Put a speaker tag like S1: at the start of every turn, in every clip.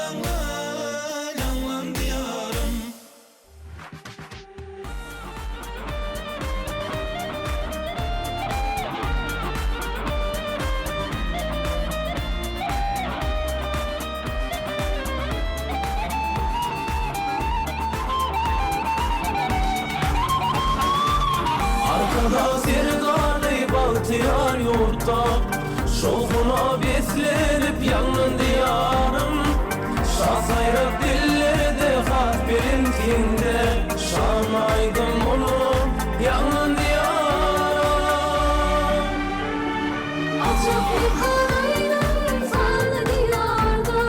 S1: Ýaňlan, ýaňlan Diýarym! Arkadag Serdarly bagtyýar ýurtda Şowhuna beslenip ýaňlandy ýarym. Şa saýrak dillerde has belent heňde Şanly aýdym bolup ýaňlandy ýarym.
S2: Ajap mekanaýdym sanly diýarda,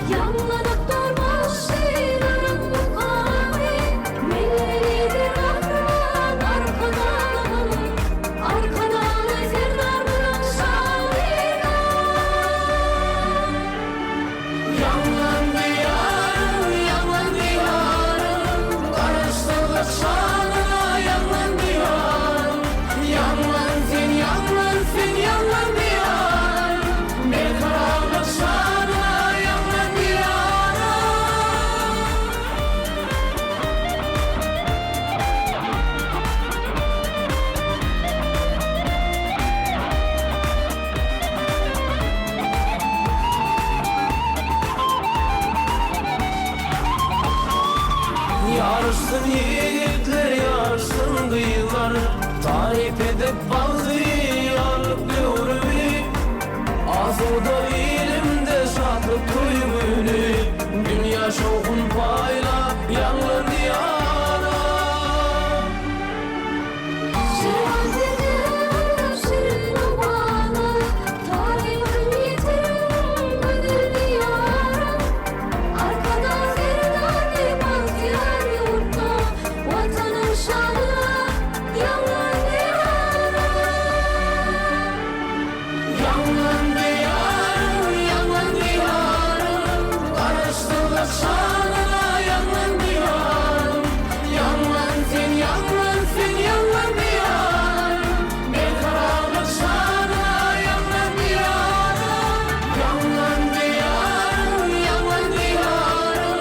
S2: Ýaňlanyp dur bagşylaryň mukamy. Milli Lider Gahryman Arkadagymyz, Arkadagly Serdarymyzyň şanyna.
S1: Ýaňlan Diýarym, ýaňlan Diýarym, Garaşsyzlyk şanyna ýaňlan Diýarym. Ýaňlan sen, ýaňlan sen, ýaňlan Diýarym, Berkararlyk şanyna ýaňlan Diýarym. Ýaryşsyn ýigitler, ýaryşsyn gyzlar, Taryp edip bagtyýarlyk döwrüni. Asuda ilimde şatlyk toý güni, Dünýä şowhun paýlap ýaňlandy ýara.
S2: Şirin sesiň, şirin owaza, Tarypyn ýetirin gözel Diýarym. Arkadag Serdarly bagtyýar ýurtda, Watanyň şanyna ýaňlan Diýarym.
S1: Ýaňlan Diýarym, ýaňlan Diýarym, Garaşsyzlyk şanyna ýaňlan Diýarym. Ýaňlan sen, ýaňlan sen, ýaňlan Diýarym, Berkararlyk şanyna ýaňlan Diýarym. Ýaňlan Diýarym, ýaňlan Diýarym,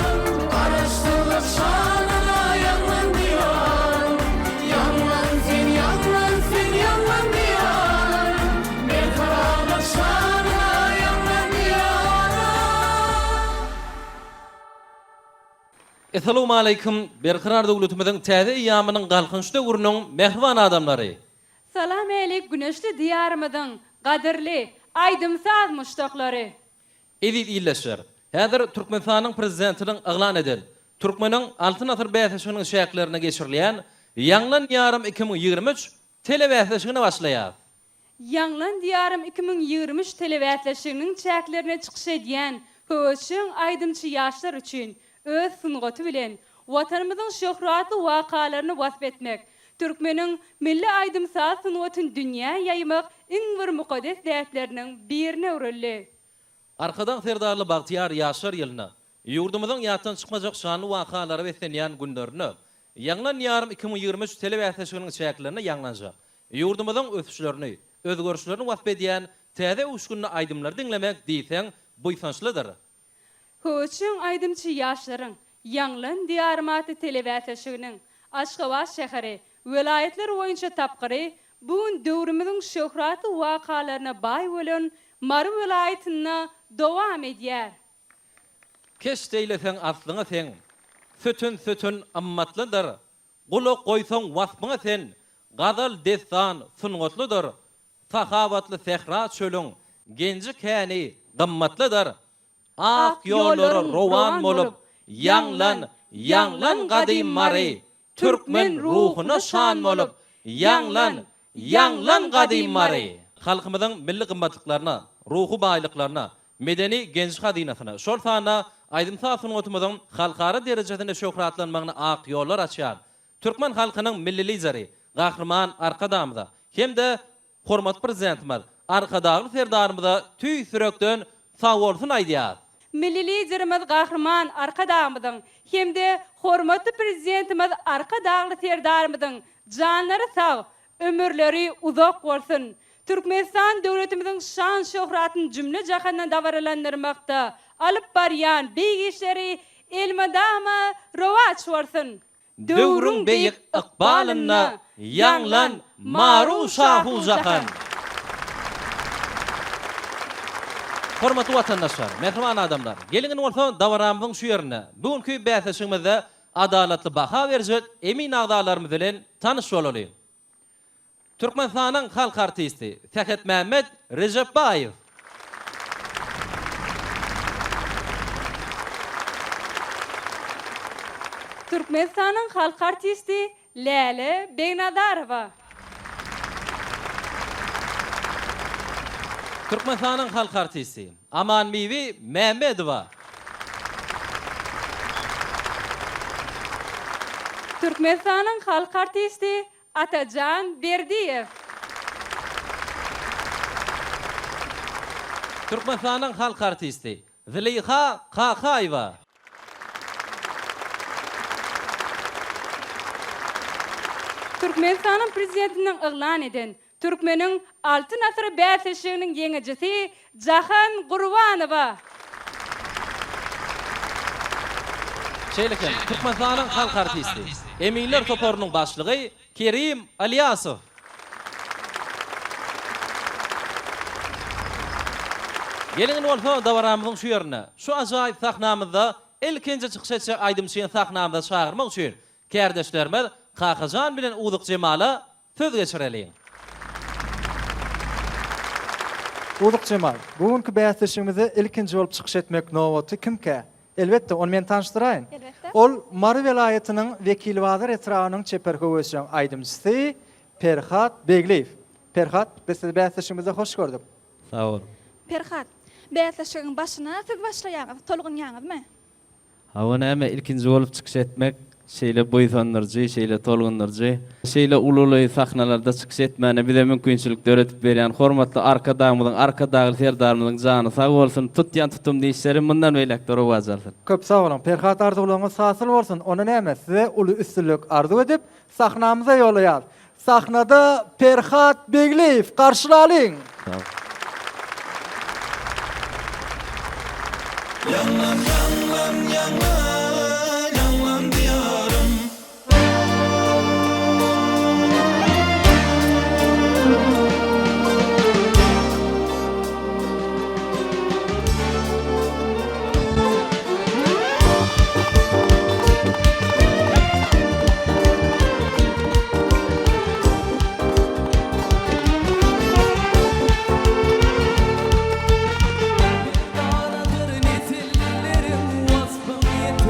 S1: Garaşsyzlyk şanyna ýaňlan Diýarym. Ýaňlan sen, ýaňlan sen, ýaňlan Diýarym, Berkararlyk şanyna ýaňlan Diýarym.
S3: Essalawmaleýkim, Berkarar döwletimiziň täze eýýamynyň Galkynyş döwrüniň mähriban adamlary!
S4: Salam älik güneşli Diýarymyzyň gadyrly aýdym-saz muşdaklary!
S3: Eziz ildeşler! Häzir Türkmenistanyň Prezidentiniň yglan eden Türkmeniň Altyn asyr bäsleşiginiň çäklerinde geçirilýän Ýaňlan ýarym 2023 telebäsleşigine başlaýarys.
S4: Ýaňlan Diýarym 2023 telebäsleşiginiň çäklerinde çykyş edýän höwesjeň aýdymçy ýaşlar üçin öz sungaty bilen Watanymyzyň şöhratly wakalaryny wasp etmek, türkmeniň milli aýdym-saz sungatyny dünýä ýaýmak iň bir mukaddes däpleriniň birine öwrüldi.
S3: Arkadag Serdarly bagtyýar ýaşlar ýylynda, ýurdumyzyň ýatdan çykmajak şanly wakalara beslenýän günlerinde Ýaňlan Diýarym 2023 telebäsleşiginiň çäklerinde ýaňlanjak, ýurdumyzyň ösüşlerini, özgerişlerini wasp edýän täze öwüşginli aýdymlary diňlemek diýseň buýsançlydyr.
S4: Höwesjeň aýdymçy ýaşlaryň Ýaňlan Diýarym atly telebäsleşiginiň Aşgabat şäheri, welaýatlar boýunça tapgyry bu gün döwrümiziň şöhratly wakalaryna baý bolan Mary welaýatynda dowam edýär.
S3: Keşt eýleseň aslyňa seň, Sötün-sötün ymmatlydyr. Gulak goýsaň waspyňa sen, Gazal, dessan sungatlydyr. Sahawatly sähra-çölüň, Genji-käni gymmatlydyr. Ak ýollara rowan bolup, Ýaňlan, ýaňlan gadym Mary! Türkmen ruhuna şan bolup, Ýaňlan, ýaňlan gadym Mary! Halkymyzyň milli gymmatlyklaryna, ruhy baýlyklaryna, medeni genji-hazynasyna, şol sanda aýdym-saz sungatymyzyň halkara derejesinde şöhratlanmagyna ak ýollar açýan türkmen halkynyň Milli Lideri Gahryman Arkadagymyza hem-de Hormatly Prezidentimiz Arkadagly Serdarymyza tüýs ýürekden sagbolsun aýdýas.
S4: Milli Liderimiz Gahryman Arkadagymyzyň hem-de hormatly Prezidentimiz Arkadagly Serdarymyzyň janlary sag, ömürleri uzak bolsun! Türkmenistan döwletimiziň şan-şöhratyny jümle-jahanda dabaralandyrmakda alyp barýan beýik işleri elmydama rowaç bolsun!
S3: Döwrüň beýik ykbalynda ýaňlan Maru şahu jahan! Hormatly watandaşlar, mähriban adamlar, geliň indi bolsa dabaramyzyň şu ýerinde, bu günki bäsleşigimizde adalatly baha berjek emin agzalarymyz bilen tanyş bolalyň. Türkmenistanyň halk artisti Sähetmämmet Rejepbaýew.
S4: Türkmenistanyň halk artisti Läle Begnazarowa.
S3: Türkmenistanyň halk artisti Amanbibi Mämmedowa.
S4: Türkmenistanyň halk artisti Atajan Berdiýew.
S3: Türkmenistanyň halk artisti Züleýha Kakaýewa.
S4: Türkmenistanyň Prezidentiniň yglan eden Türkmeniň Altyn asyry bäsleşiginiň ýeňijisi Jahan Gurbanowa.
S3: Şeýle hem Türkmenistanyň halk artisti, eminler toparynyň başlygy Kerim Ylýasow. Geliň indi bolsa dabaramyzyň şu ýerinde, şu ajaýyp sahnamyzda ilkinji çykyş etjek aýdymçyny sahnamyza çagyrmak üçin kärdeşlerimiz Kakajan bilen Uzuk Jemala Söz geçireliň.
S5: Uzuk Jemal, bu günki bäsleşigimizde ilkinji bolup çykyş etmek nobaty kimkä? Elbetde, ony men tanyşdyraýyn.
S2: Elbetde.
S5: Ol Mary welaýatynyň Wekilbazar etrabynyň çeper höwesjeň aýdymçysy Perhat Begliýew. Perhat, biz sizi bäsleşigimizde hoş gördük.
S6: Sag boluň.
S2: Perhat, bäsleşigiň başyna siz başlaýaňyz, tolgunýaňyzmy?
S6: Hawa näme ilkinji bolup çykyş etmek şeýle buýsandyryjy, şeýle tolgundyryjy. Şeýle ululy sahnalarda çykyş etmäne bize mümkinçilik döredip berýän hormatly Arkadagymyzyň, Arkadagly Serdarymyzyň jany sag bolsun, tutýan tutumly işleri mundan beýläk-de rowaç alsyn.
S5: Köp sag boluň Perhat arzuwlaryňyz hasyl bolsun onda näme size uly üstünlik arzuw edip sahnamyza ýolaýas sahnada Perhat Begliýew garşylalyň.
S6: Sag.
S1: Ýaňlan ýaňlan ýaňlan ýaňlan diýarym. Merdanadyr nesilleriň waspyň ýeter.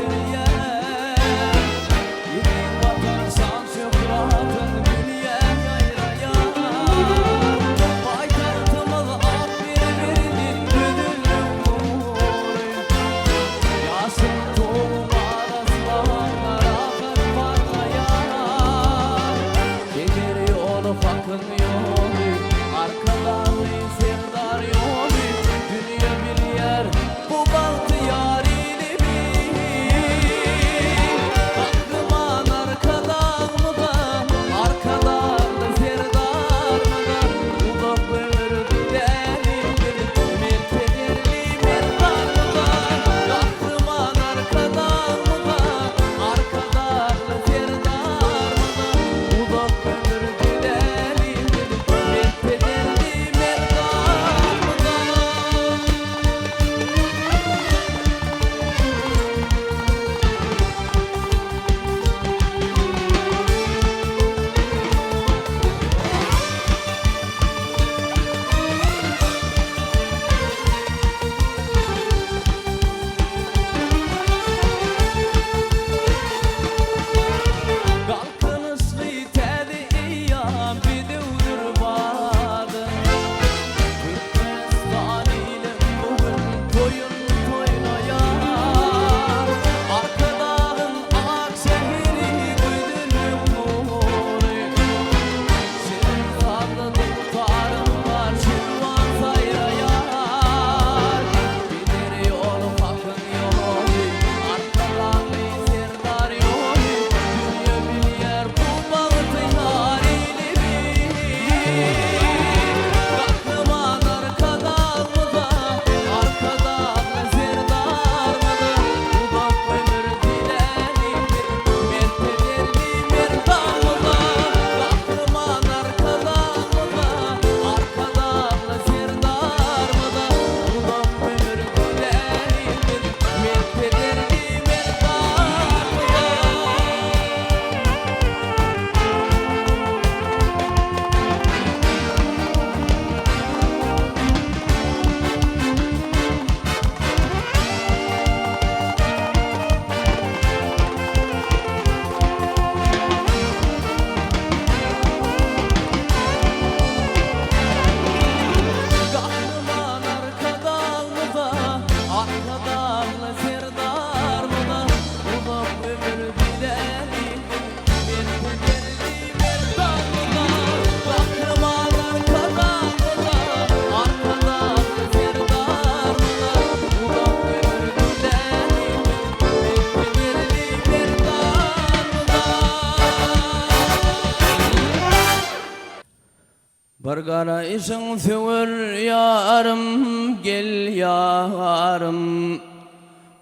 S6: garaýşyň söwer ýarym, gel ýarym.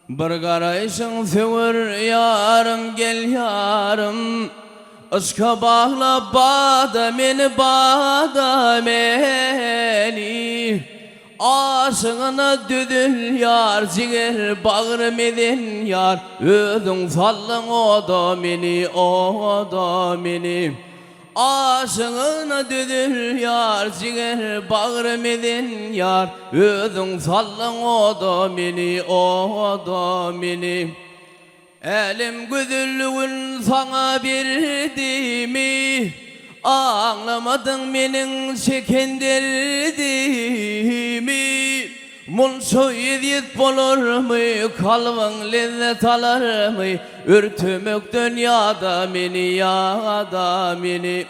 S6: Bir garaýşyň söwer ýarym, gel ýarym. Yşka bagla bada meni, bada meni. Aşygyna düzül ýar, jiger bagrym ezen ýar. Özüň saldyň oda meni, oda meni. Aşygyna düzül ýar, jiger bagrym ezen ýar. Özüň saldyň oda meni, oda meni. Älem gözelligin saňa berdimi, Aňlamadyň meniň çeken derdimi. Munça ezýet bolarmy, kalbyň lezzet alarmy, Örtemekden ýada meni, ýada meni.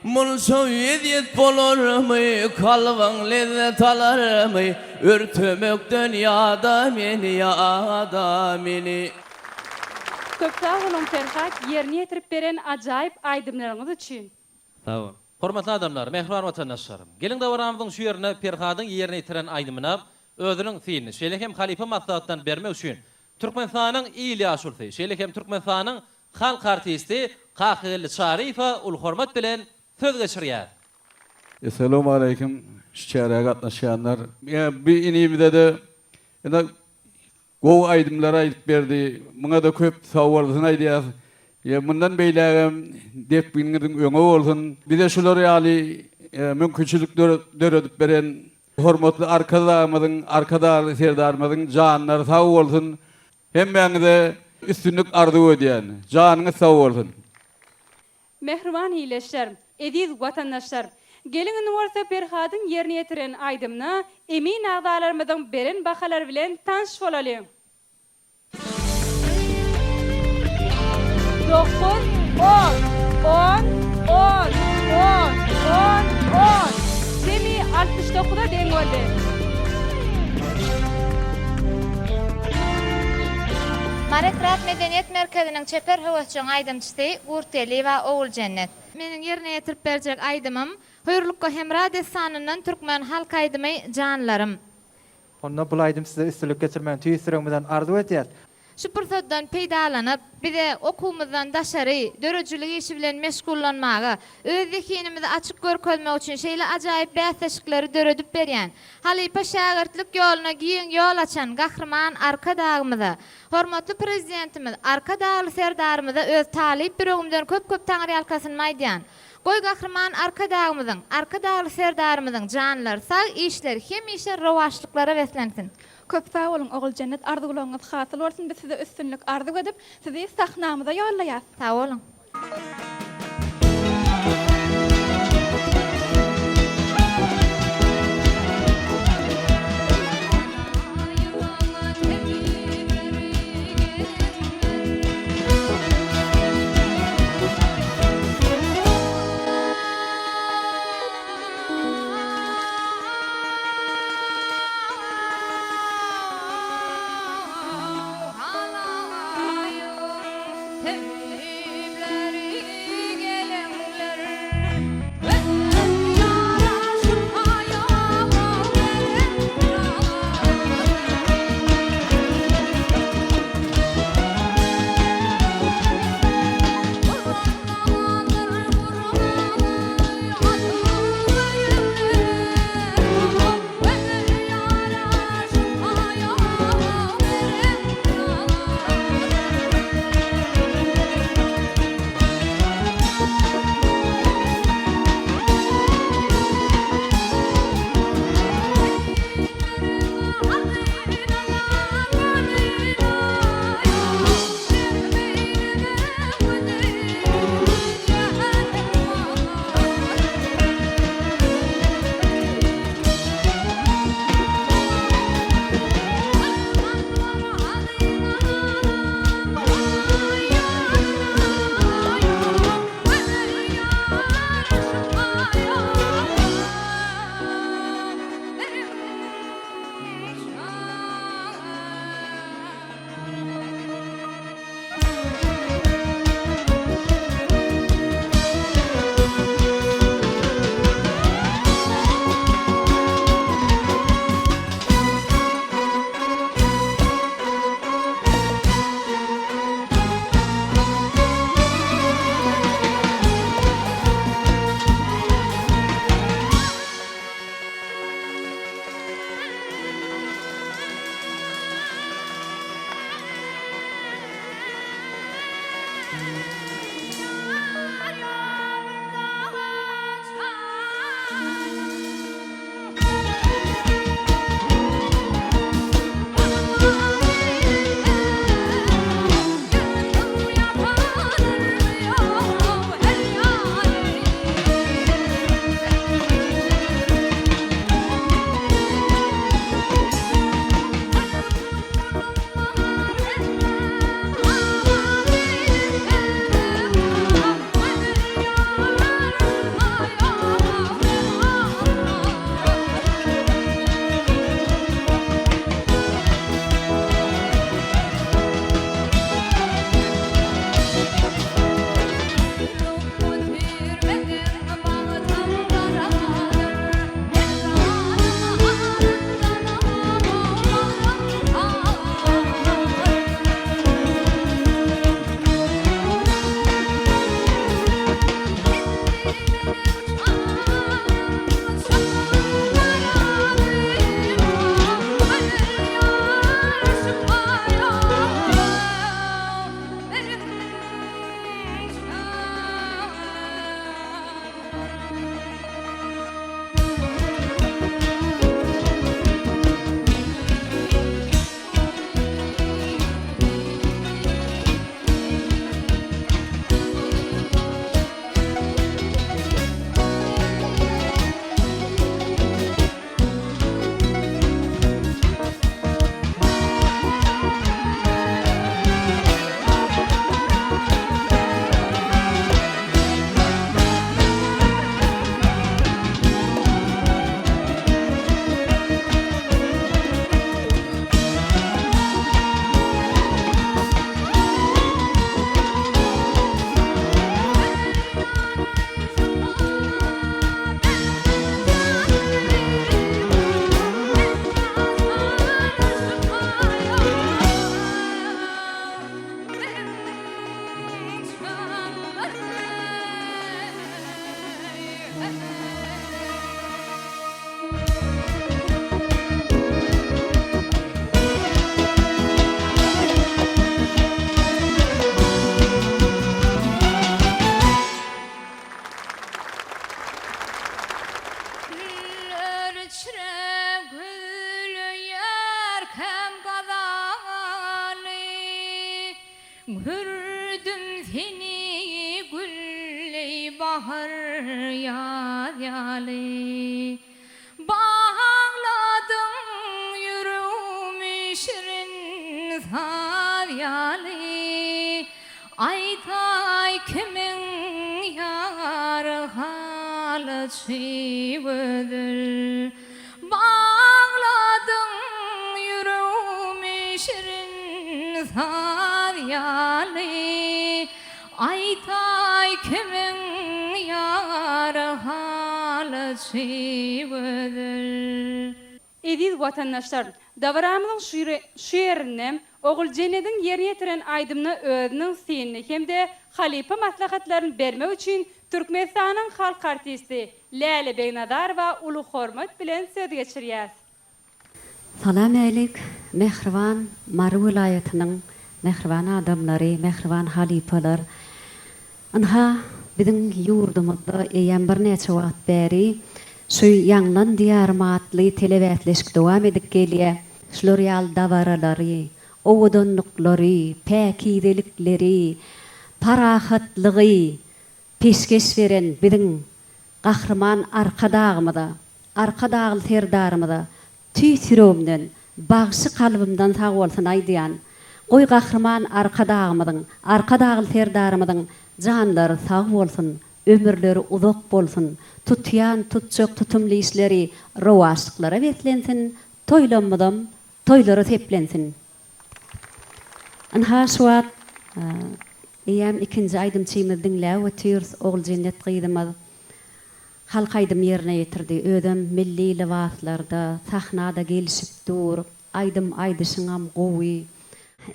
S6: Munça ezýet bolarmy, kalbyň lezzet alarmy, Örtemekden ýada meni, ýada meni.
S4: Köp sag boluň Perhat ýerine ýetirip beren ajaýyp aýdymlaryňyz üçin.
S6: Sag bol.
S3: Hormatly adamlar, mähriban watandaşlar! Geliň dabaramyzyň şu ýerinde Perhadyň ýerine ýetiren aýdymyna özüniň synyny, şeýle hem halypa maslahatlaryny bermek üçin Türkmenistanyň il ýaşulusy, şeýle hem Türkmenistanyň Halk artisti Kakageldi Çaryýewe uly hormat bilen söz geçirýär.
S7: Essalawmaleýkim şu çärä gatnaşýanlar. Bi inimizede ine gowy aýdymlar aýdyp berdi. Muňada köp sagbolsun aýdýas. Mundan beýlägem depginiňiziň öňe bolsun. Bize şular ýaly mümkinçilik döredip beren hormatly Arkadagymyzyň, Arkadagly Serdarymyzyň janlary sag bolsun. Hemmäňize üstünlik arzuw edýän. Janyňyz sag bolsun.
S4: Mähriban ildeşler, eziz watandaşlar! Geliň indi bolsa Perhadyň ýerine ýetiren aýdymyna emin agzalarymyzyň beren bahalary bilen tanyş bolalyň. Dokuz, on, on, on, on, on, on. Jemi 69-a deň boldy.
S8: Mary etrap medeniýet merkeziniň çeper höwesjeň aýdymçysy Gurtgeldiýewa Oguljennet. Meniň ýerine ýetirip berjek aýdymym, Hüýrlukga-Hemra dessanyndan türkmen halk aýdymy Janlarym.
S5: Onda bul aýdym size üstünlik getirmegini tüýs ýüregimizden arzuw edýäs.
S8: Şu pursatdan peýdalanyp, bize okuwymyzdan daşary, döredijilik işi bilen meşgullanmaga, öz zehinimizi açyk görkezmek üçin şeýle ajaýyp bäsleşikleri döredip berýän, halypa-şägirtlik ýoluna giň ýol açan Gahryman Arkadagymyza, hormatly Prezidentimiz Arkadagly Serdarymyza öz talyp ýüregimden köp-köp taňryýalkasynymy aýdýan. Goý Gahryman Arkadagymyzyň, Arkadagly Serdarymyzyň janlary sag, işleri hemişe rowaçlyklara beslensin!
S2: Köp sag boluň Oguljennet arzuwlaryňyz hasyl bolsun biz size üstünlik arzuw edip sizi sahnamyza ýollaýas.
S8: Sag boluň. Gördüm seni gülleý bahar ýaz ýaly. Bagladyň ýüregimi şirin saz ýaly. Aýtaý kimiň ýary halyçy gözel. Bagladyň ýüregimi şirin saz ýaly, Aýtaý kimiň ýary halyçy gözel.
S4: Eziz watandaşlar, dabaramyzyň şu ýerinde Oguljennediň ýerine ýetiren aýdymyna özüniň synyny hem-de halypa maslahatlaryny bermek üçin Türkmenistanyň halk artisti Läle Begnazarowa uly hormat bilen söz geçirýäs.
S9: Salam älik, mähriban Mary welaýatynyň mähriban adamlary, mähriban halypalar! Ynha, biziň ýurdumyzda eýýäm birnäçe wagt bäri şu Ýaňlan Diýarym atly telebäsleşik dowam edip gelýär. Şular ýaly dabaralary, owadanlyklary, päkizelikleri, parahatlygy peşgeş beren biziň Gahryman Arkadagymyza, Arkadagly Serdarymyza tüýs ýüregimden, bagşy kalbymdan sagbolsun aýdýan. Goý Gahryman Arkadagymyzyň, Arkadagly Serdarymyzyň janlary sag bolsun, ömürleri uzak bolsun, tutýan, tutjak tutumly işleri rowaçlyklara beslensin, toýlamyzam toýlara seplensin! Ynha şu wagt eýýäm ikinji aýdymçymyzy diňläp otyrys, Oguljennet gyzymyz halk aýdymy ýerine ýetirdi. Özem milli lybaslarda, sahnada gelişip dur. Aýdym aýdyşyňam gowy.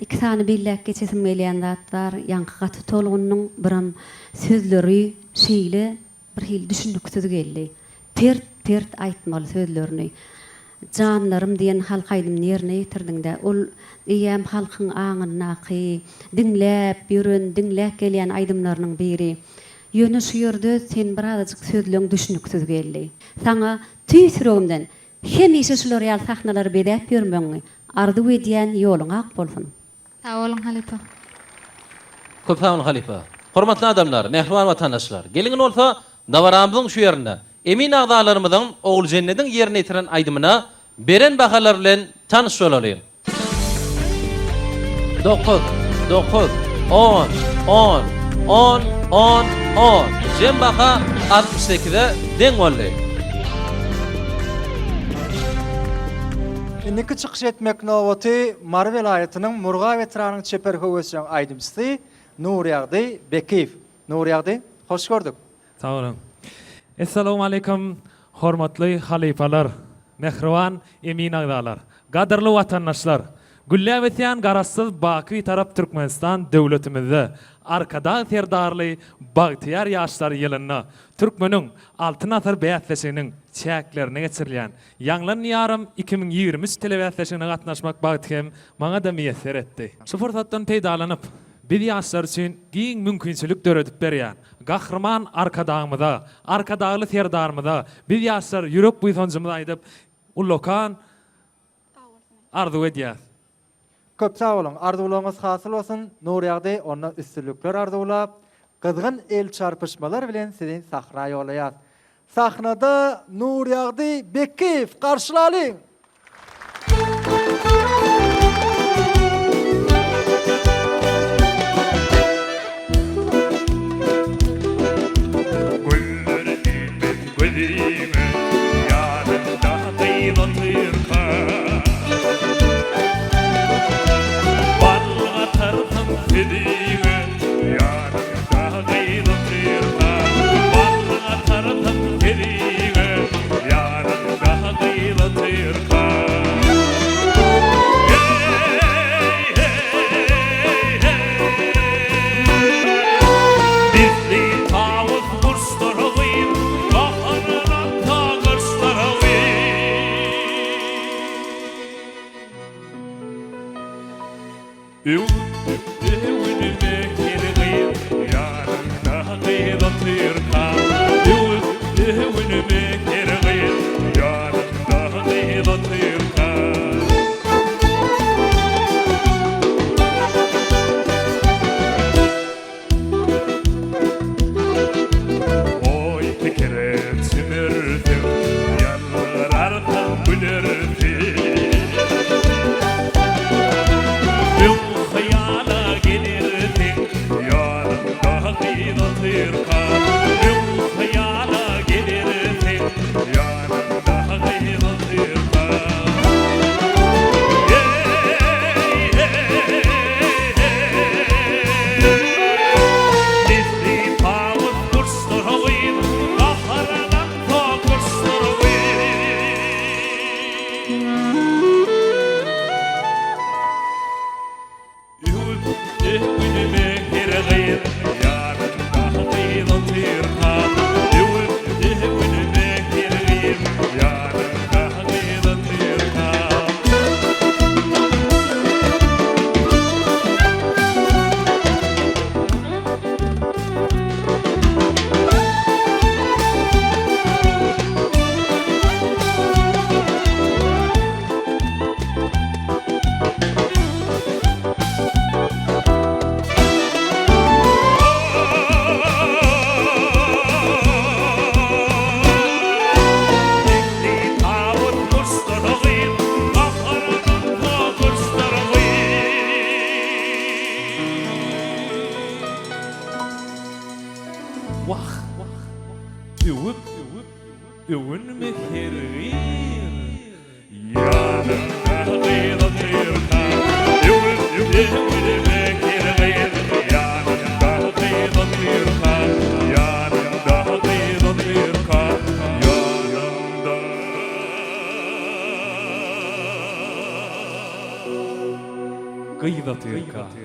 S9: Iki sany belläp geçesim gelýän zat bar, ýaňky gaty tolgundyň, biram sözleri şeýle Bir hili düşüniksiz geldi. Pert pert aýtmaly sözlerini. Janlarym diýen halk aýdymyny ýerine ýetirdiňdä. Ol eýýäm halkyň aňyndaky, diňläp ýören, diňläp gelýän aýdymlarynyň biri. Ýöne şu ýerde sen birazajyk sözleň düşüniksiz geldi. Saňa tüýs ýüregimden hemişe şular ýaly sahnalary bezäp ýörmegiňi arzuw edýän ýoluň ak bolsun.
S8: Sag boluň halypa.
S3: Köp sag boluň halypa. Hormatly adamlar, mähriban watandaşlar! Geliň indi bolsa dabaramyzyň şu ýerinde emin agzalarymyzyň Oguljennediň ýerine ýetiren aýdymyna beren bahalary bilen tanyş bolalyň. Dokuz, dokuz, on, on, on, on, on. Jem baha 68-e deň boldy.
S5: Indiki çykyş etmek nobaty Mary welaýatynyň Murgap etrabynyň çeper höwesjeň aýdymçysy Nurýagdy Bekiýew. Nurýagdy, hoş gördük.
S10: Sag boluň. Essalawmaleýkum hormatly halypalar, mähriban emin agzalar, gadyrly watandaşlar! Gülläp ösýän Garaşsyz Baky Bitarap Türkmenistan döwletimizde Arkadag Serdarly bagtyýar ýaşlar ýylynda Türkmeniň Altyn asyr bäsleşiginiň çäklerinde geçirilýän Ýaňlan Diýarym 2023 telebäsleşigine gatnaşmak bagty hem maňa-da miýesser etdi. Şu pursatdan peýdalanyp, biz ýaşlar üçin giň mümkinçilik döredip berýän Gahryman Arkadagymyza, Arkadagly Serdarymyza biz ýaşlar ýürek buýsanjymyzy aýdyp, ullakan arzuw edýäs.
S5: Köp sag boluň, arzuwlaryňyz hasyl bolsun, Nurýagdy onda üstünlikler arzuwlap, gyzgyn el çarpyşmalar bilen sizi sahna ýollaýas. Sahnada Nurýagdy Bekkiýew garşylalyň!
S1: Güller ilmez gözüme, Ýanymda gyz otyrka. Bal gatarsyň sözüme, Ýanymda gyz otyrka. Bal gatarsyň sözüme, Ýanymda gyz otyrka. Heý, heý, heý! Misli tawus guşlara gyz, Gaharlanan gyşlara gyz. Öwütdi öwünme her gyz, Ýanyňda gyz otyrka. Öwütdi öwünme her gyz, Ýanyňda gyz otyrka. gidersiň. Öň hyýala gelersiň, ýanyňda gyz otyrka. Öň hyýala gelersiň, ýanyňda gyz otyrka. Misli tawus guşdur gyz, gaharlansa guşdur gyz. Öwüp öwünme her gyz, ýanynda gyz otyrka. Öwüp öwünme her gyz, ýanynda gyz otyrka. Wah, öwüp, öwünme hergiz. Ýanyňda gyz otyrka, öwüp, öwünme hergiz. Ýanyňda gyz otyrka, ýanyňda gyz otyrka, ýanyňda gyz otyrka.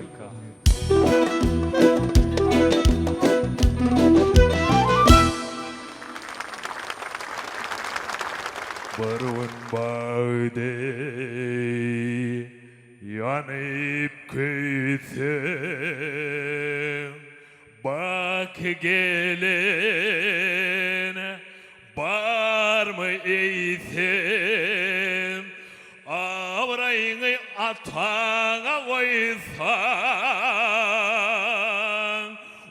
S1: Bir gün bagdy ýanyp köýseň, Bak gelen barmy eýsem? Abraýyňy ataňa goýsaň,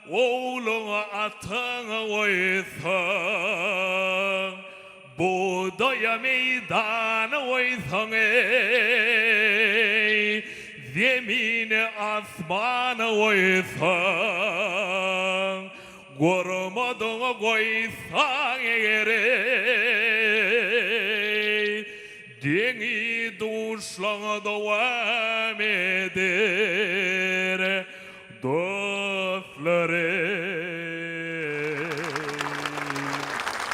S1: Ogluňy ataňa goýsaň, Bugdaýa meýdana goýsaň, eý, Zemini asmana goýsaň, Gormadyňy goýsaň eger, eý, Deňi duşlaňa dowam eder, dostlar, eý.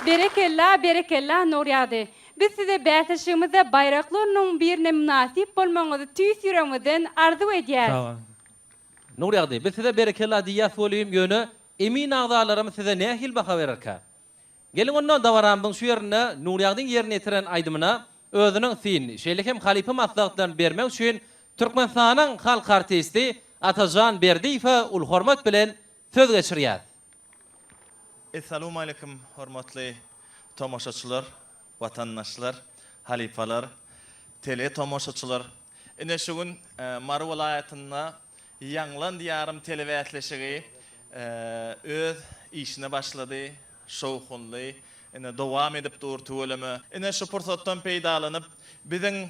S4: Berekella, berekella Nurýagdy. Biz size bäsleşigimizde baýrakly ornuň birine mynasyp bolmagyňyzy tüýs ýüregimizden arzuw edýäs.
S3: Sag boluň. Nurýagdy, biz size berekella diýýäs welin, ýöne emin agzalarymyz size nähili baha bererkä? Geliň onda dabaramyzyň şu ýerinde Nurýagdyň ýerine ýetiren aýdymyna özüniň synyny, şeýle hem halypa maslahatlaryny bermek üçin Türkmenistanyň halk artisti Atajan Berdiýewe uly hormat bilen söz geçirýäs.
S11: Essalawmaleýkim hormatly tomaşaçylar, watandaşlar, halypalar, tele tomaşaçylar. Ine şu gün Mary welaýatynda Ýaňlan Diýarym telebäsleşigi öz işine başlady, şowhunly ine dowam edip dur tüweleme. Ine şu pursatdan peýdalanyp biziň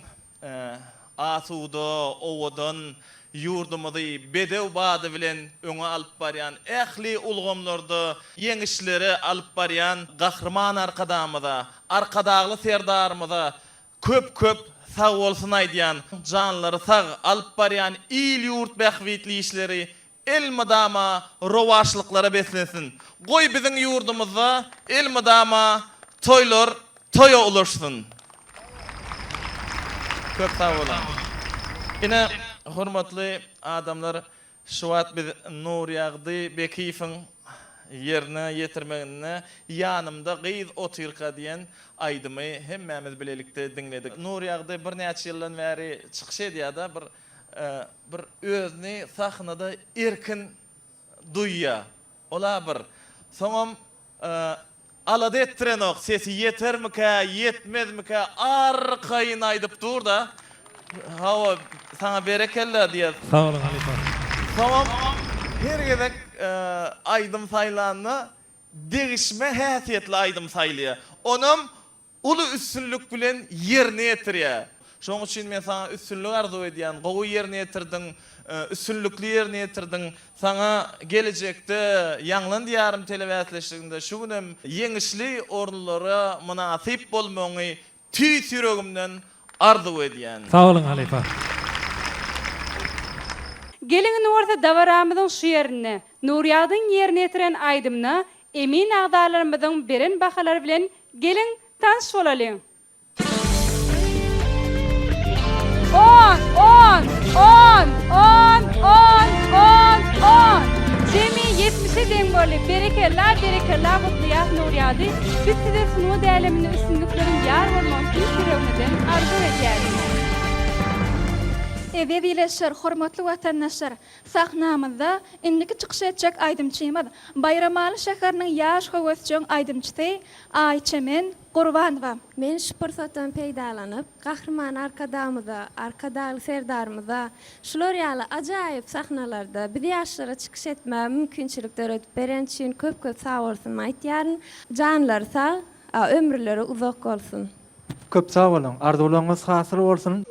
S11: asuda, owadan ýurdumyzy bedew bady bilen öňe alyp barýan, ähli ulgamlarda ýeňişlere alyp barýan Gahryman Arkadagymyza, Arkadagly Serdarymyza köp-köp sagbolsun aýdýan, janlary sag, alyp barýan il-ýurt bähbitli işleri elmydama rowaçlyklara beslensin. Goý biziň ýurdumyzda elmydama toýlar toýa ulaşsyn. Köp sag boluň. Ine, hormatly adamlar, şu wagt biz Nurýagdy Bekiýewiň ýerine ýetirmeginde Ýanymda gyz otyrka diýen aýdymy hemmämiz bilelikde diňledik. Nurýagdy birnäçe ýyldan bäri çykyş edýär-de, bir bir özüni sahnada erkin duýýar. Ol-a bir. Soňam alada etdirenok, sesi ýetermikä, ýetmezmikä, arkaýyn aýdyp dur-da. Hawa, saňa berekella diýýär.
S10: Sag boluň, halypa.
S11: Soňam her gezek aýdym saýlanda degişme häsiýetli aýdym saýlaýar. Onam. uly üstünlik bilen ýerine ýetirýär. Şonuň üçin men saňa üstünlik arzuw edýän. Gowy ýerine ýetirdiň, üstünlikli ýerine ýetirdiň. Saňa gelejekde Ýaňlan Diýarym telebäsleşiginde şu günem ýeňişli orunlara mynasyp bolmagyňy tüýs ýüregimden arzuw edýän.
S10: Sag boluň halypa.
S4: Geliň indi bolsa dabaramyzyň şu ýerinde Nurýagdyň ýerine ýetiren aýdymyna emin agzalarymyzyň beren bahalary bilen geliň tanyş bolalyň. On, on, on, on, on, on, on. Jemi ýetmişe deň boldy. Berekella, berekella gutlaýas Nurýagdy. Biz size sungat äleminde üstünlikleriň ýar bolmagyny tüýs ýüregimizden arzuw edýäris.
S2: Eziz ildeşler, hormatly watandaşlar! Sahnamyzda indiki çykyş etjek aýdymçymyz Baýramaly şäheriniň ýaş höwesjeň aýdymçysy Aýçemen Gurbanowa.
S12: Men şu pursatdan peýdalanyp, Gahryman Arkadagymyza, Arkadagly Serdarymyza şular ýaly ajaýyp sahnalarda biz ýaşlara çykyş etmäge mümkinçilik döredip bereni üçin köp-köp sagbolsunymy aýtýaryn. Janlary sag, ömürleri uzak bolsun!
S5: Köp sag boluň, arzuwlaryňyz hasyl bolsun!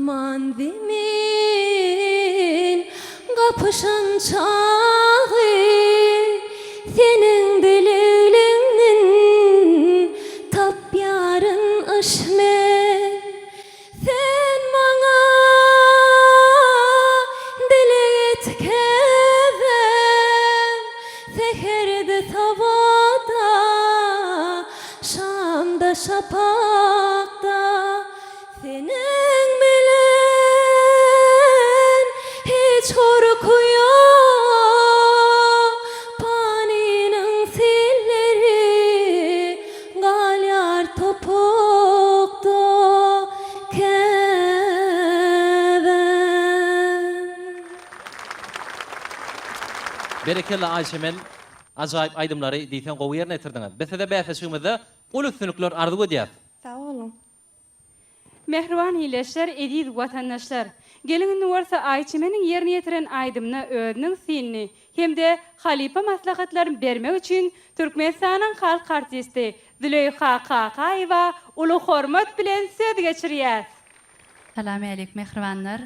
S12: Asman zemin gapyşan çagy Seniň dilegleňden tapýaryn yş men. Sen maňa dileg et käbäm, Säherde sabada, şamda şapakda. Seniň bilen hiç gorky ýok, Panynyň silleri galýar topukda, käbäm.
S3: Berekella Aýçemen ajaýyp aýdymlary diýseň gowy ýerine ýetirdiňiz. Biz size bäsleşigimizde uly üstünlikler arzuw edýäs.
S12: Sag boluň.
S4: Mähriban ildeşler, eziz watandaşlar! Geliň indi bolsa Aýçemeniň ýerine ýetiren aýdymyna özüniň synyny hem-de halypa maslahatlaryny bermek üçin Türkmenistanyň halk artisti Züleýha Kakaýewa uly hormat bilen söz geçirýäs.
S13: Salam-älik mähribanlar!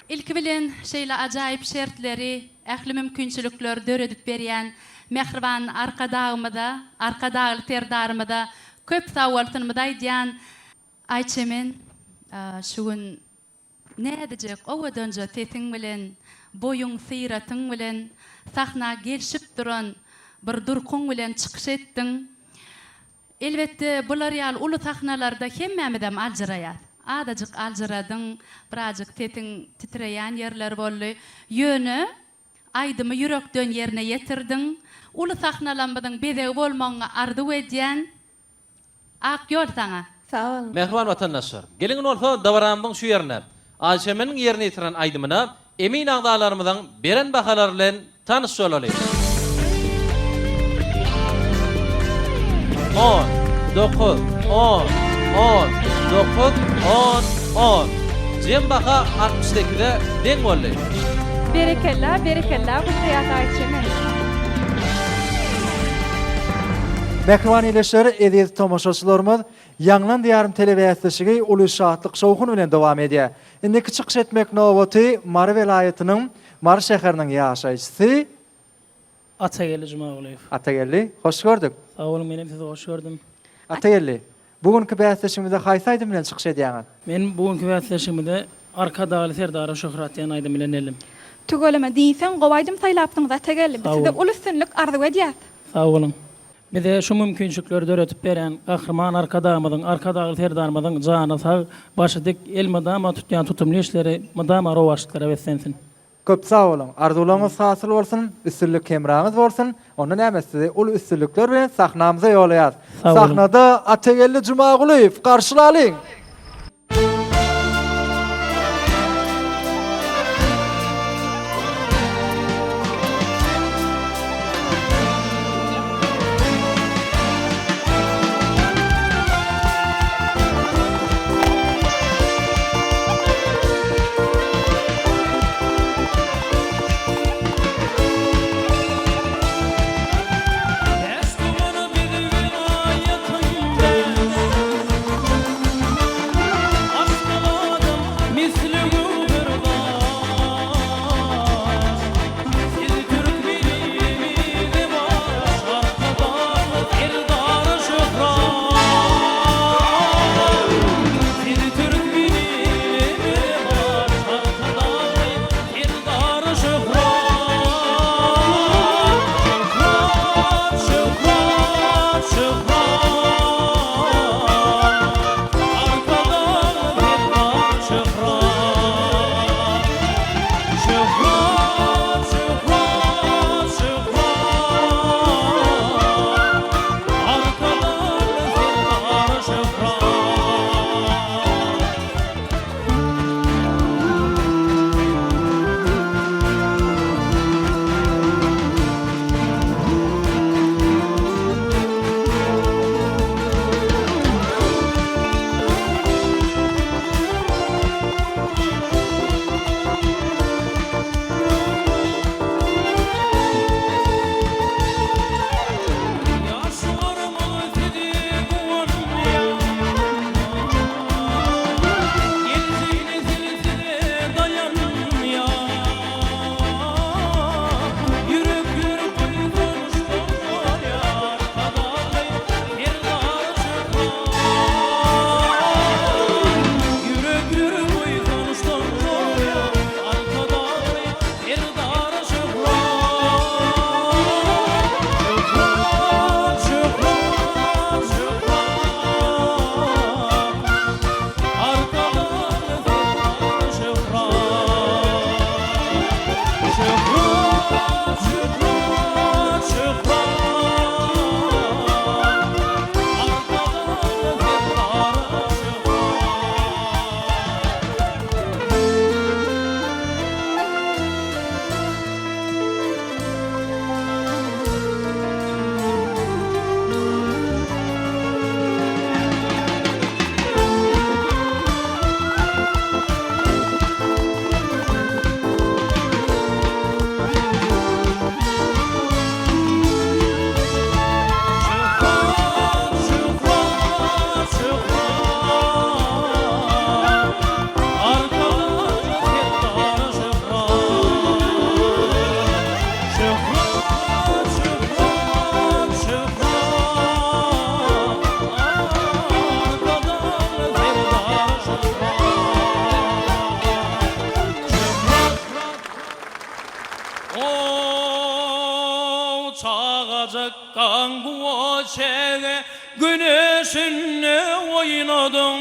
S13: Ilki bilen şeýle ajaýyp şertleri, ähli mümkinçilikleri döredip berýän mähriban Arkadagymyza, Arkadagly Serdarymyza köp sagbolsunymyzy aýdýan. Aýçemen, şu gün näzijek, owadanja sesiň bilen, boýuň, syratyň bilen, sahna gelşip duran bir durkuň bilen çykyş etdiň. Elbetde, bular ýaly uly sahnalarda hemmämizem aljyraýas. Azajyk aljyradyň, birazjyk sesiň titreýän ýerleri boldy. Ýöne, aýdymy ýürekden ýerine ýetirdiň. Uly sahnalarymyzyň bezegi bolmagyňy arzuw edýän. Ak ýol saňa!
S12: Sag boluň.
S3: Mähriban watandaşlar! Geliň indi bolsa dabaramyzyň şu ýerine Aýçemeniň ýerine ýetiren aýdymyna emin agzalarymyzyň beren bahalary bilen tanyş bolalyň. On, dokuz, on, on, dokuz, on, on. Jem baha 68-e deň boldy.
S4: Berekella berekella gutlaýas Aýçemen.
S5: Mähriban ildeşler, eziz tomaşaçylarymyz, Ýaňlan Diýarym telebäsleşigi uly şatlyk-şowhun bilen dowam edýär. Indiki çykyş etmek nobaty Mary welaýatynyň Mary şäheriniň ýaşaýjysy
S14: Atageldi Jumagulyýew.
S5: Atageldi, hoş gördük.
S14: Sag boluň, menem sizi hoş gördüm.
S5: Atageldi, bu günki bäsleşigimizde haýsy aýdym bilen çykyş edýäňiz?
S14: Men bu günki bäsleşigimizde Arkadagly Serdara şöhrat diýen aýdym bilen geldim.
S2: Tüweleme, diýseň gowy aýdym saýlapsyňyz Atageldi, biz size uly üstünlik arzuw edýäs.
S14: Sag boluň. Bize şu mümkinçilikleri döredip berýän Gahryman Arkadagymyzyň, Arkadagly Serdarymyzyň jany sag, başy dik, elmydama tutýan tutumly işleri mydama rowaçlyklara beslensin.
S5: Köp sag boluň! Arzuwlaryňyz hasyl bolsun, üstünlik hemraňyz bolsun! Onda näme sizi uly üstünlikler bilen sahnamyza ýolaýas.
S14: Sag boluň!
S5: Sahnada Atageldi Jumagulyýew garşylalyň!
S15: Bäş dogana biz welaýatyň bäş. Ajykgan guwa çäge güneşinde oýnadyň,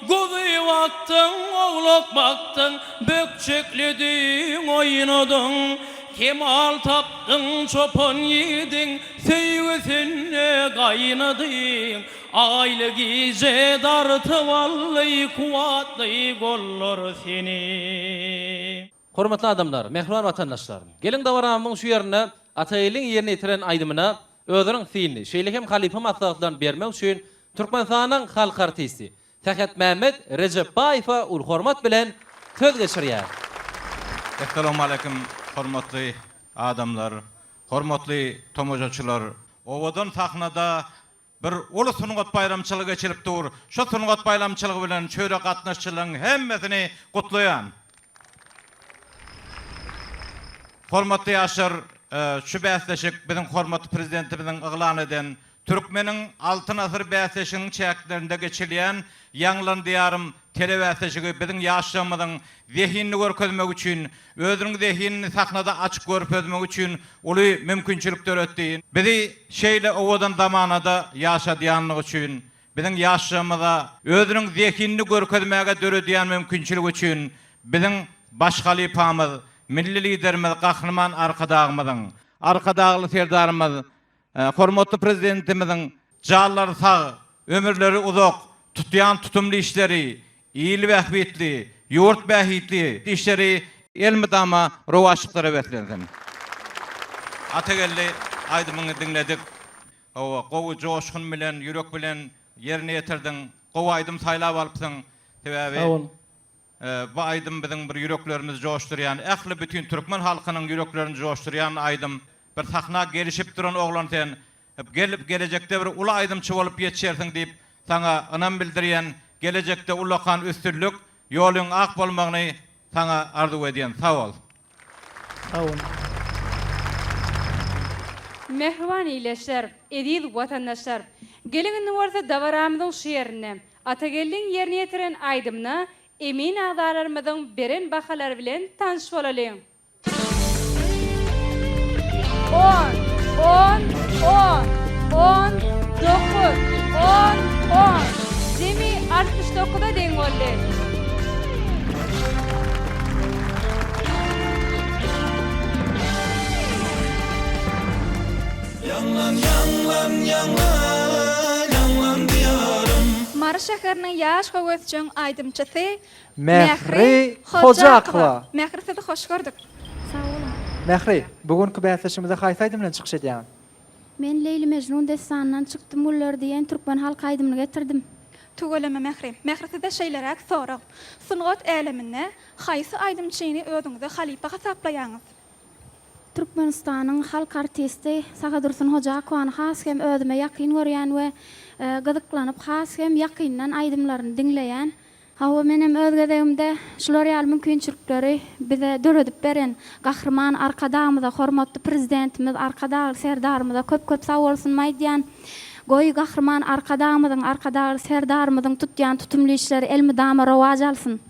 S15: Guzy bakdyň, owlak bakdyň, bökjeklediň, oýnadyň. Kemal tapdyň çopan ýigidiň söýgüsinde gaýnadyň. Aýly gije dartyp aldy kuwwatly gollar seni.
S3: Hormatly adamlar, mähriban watandaşlar! Geliň dabaramyzyň şu ýerinde Atageldiň ýerine ýetiren aýdymyna özüniň synyny, şeýle hem halypa maslahatlaryny bermek üçin Türkmenistanyň halk artisti Sähetmämmet Rejepbaýewe uly hormat bilen söz geçirýär.
S16: Essalawmaleýkim hormatly adamlar, hormatly tomaşaçylar! Owadan sahnada Bir uly sungat baýramçylygy geçilip dur. Şu sungat baýramçylygy bilen çöre gatnaşyjylaryň hemmesini gutlaýan. Hormatly ýaşlar, şu bäsleşik biziň hormatly Prezidentimiziň yglan eden Türkmeniň Altyn asyry bäsleşiginiň çäklerinde geçilýän Ýaňlan Diýarym telebäsleşigi biziň ýaşlarymyzyň zehinini görkezmegi üçin, özüniň zehinini sahnada açyk görkezmegi üçin uly mümkinçilik döretdi. Bizi şeýle owadan zamanada ýaşadýanlygy üçin, biziň ýaşlarymyza özüniň zehinini görkezmäge döredýän mümkinçiligi üçin biziň baş halypamyz, Milli Liderimiz Gahryman Arkadagymyzyň, Arkadagly Serdarymyz Hormatly Prezidentimiziň janlary sag, ömürleri uzak, tutýan tutumly işleri, il bähbitli, ýurt bähitli işleri elmydama rowaçlyklara beslensin. Atageldi aýdymyňy diňledik. Hawa, gowy joşgun bilen, ýürek bilen ýerine ýetirdiň. Gowy aýdym saýlap alypsyň. Sebäbi
S14: Sag boluň.
S16: Bu aýdym biziň bir ýüreklerimizi joşdurýan, ähli bütin türkmen halkynyň ýüreklerini joşdurýan aýdym. Bir sahna gelişip duran oglan sen. Gel, gelejekde bir uly aýdymçy bolup ýetişersiň diýip saňa ynam bildirýän. Gelejekde ullakan üstünlik, ýolyň ak bolmagyny saňa arzuw edýän. Sag bol.
S14: Sag boluň.
S4: Mähriban ildeşler, eziz watandaşlar! Geliň indi bolsa dabaramyzyň şu ýerinde Atageldiň ýerine ýetiren aýdymyna emin agzalarymyzyň beren bahalary bilen tanyş bolalyň. On, on, on, on, dokuz, on, on. Jemi 69-a deň boldy.
S15: Ýaňlan, ýaňlan, ýaňlan, ýaňlan Diýarym.
S2: Mary şäheriniň ýaş höwesjeň aýdymçysy
S5: Mähri Hojakowa.
S2: Mähri sizi hoş gördük.
S12: Sag boluň.
S5: Mähri, bu günki bäsleşigimizde haýsy aýdym bilen çykyş edýäňiz?
S12: Men Leýli-Mejnun dessanyndan Çykdym güller diýen türkmen halk aýdymyny getirdim.
S2: Tüweleme Mähri. Mähri sizde şeýleräk sorag. Sungat äleminde haýsy aýdymçyny özüňize halypa hasaplaýaňyz?
S12: Türkmenistanyň halk artisti Sahadursun Hojakowany has hem özüme ýakyn görýän we gyzyklanyp has hem ýakyndan aýdymlaryny diňleýän. Hawa menem öz gezegimde şular ýaly mümkinçilikleri bize döredip beren Gahryman Arkadagymyza hormatly Prezidentimiz Arkadagly Serdarymyza köp köp sagbolsunymy aýdýan. Goý Gahryman Arkadagymyzyň Arkadagly Serdarymyzyň tutýan tutumly işleri elmydama rowaç alsyn.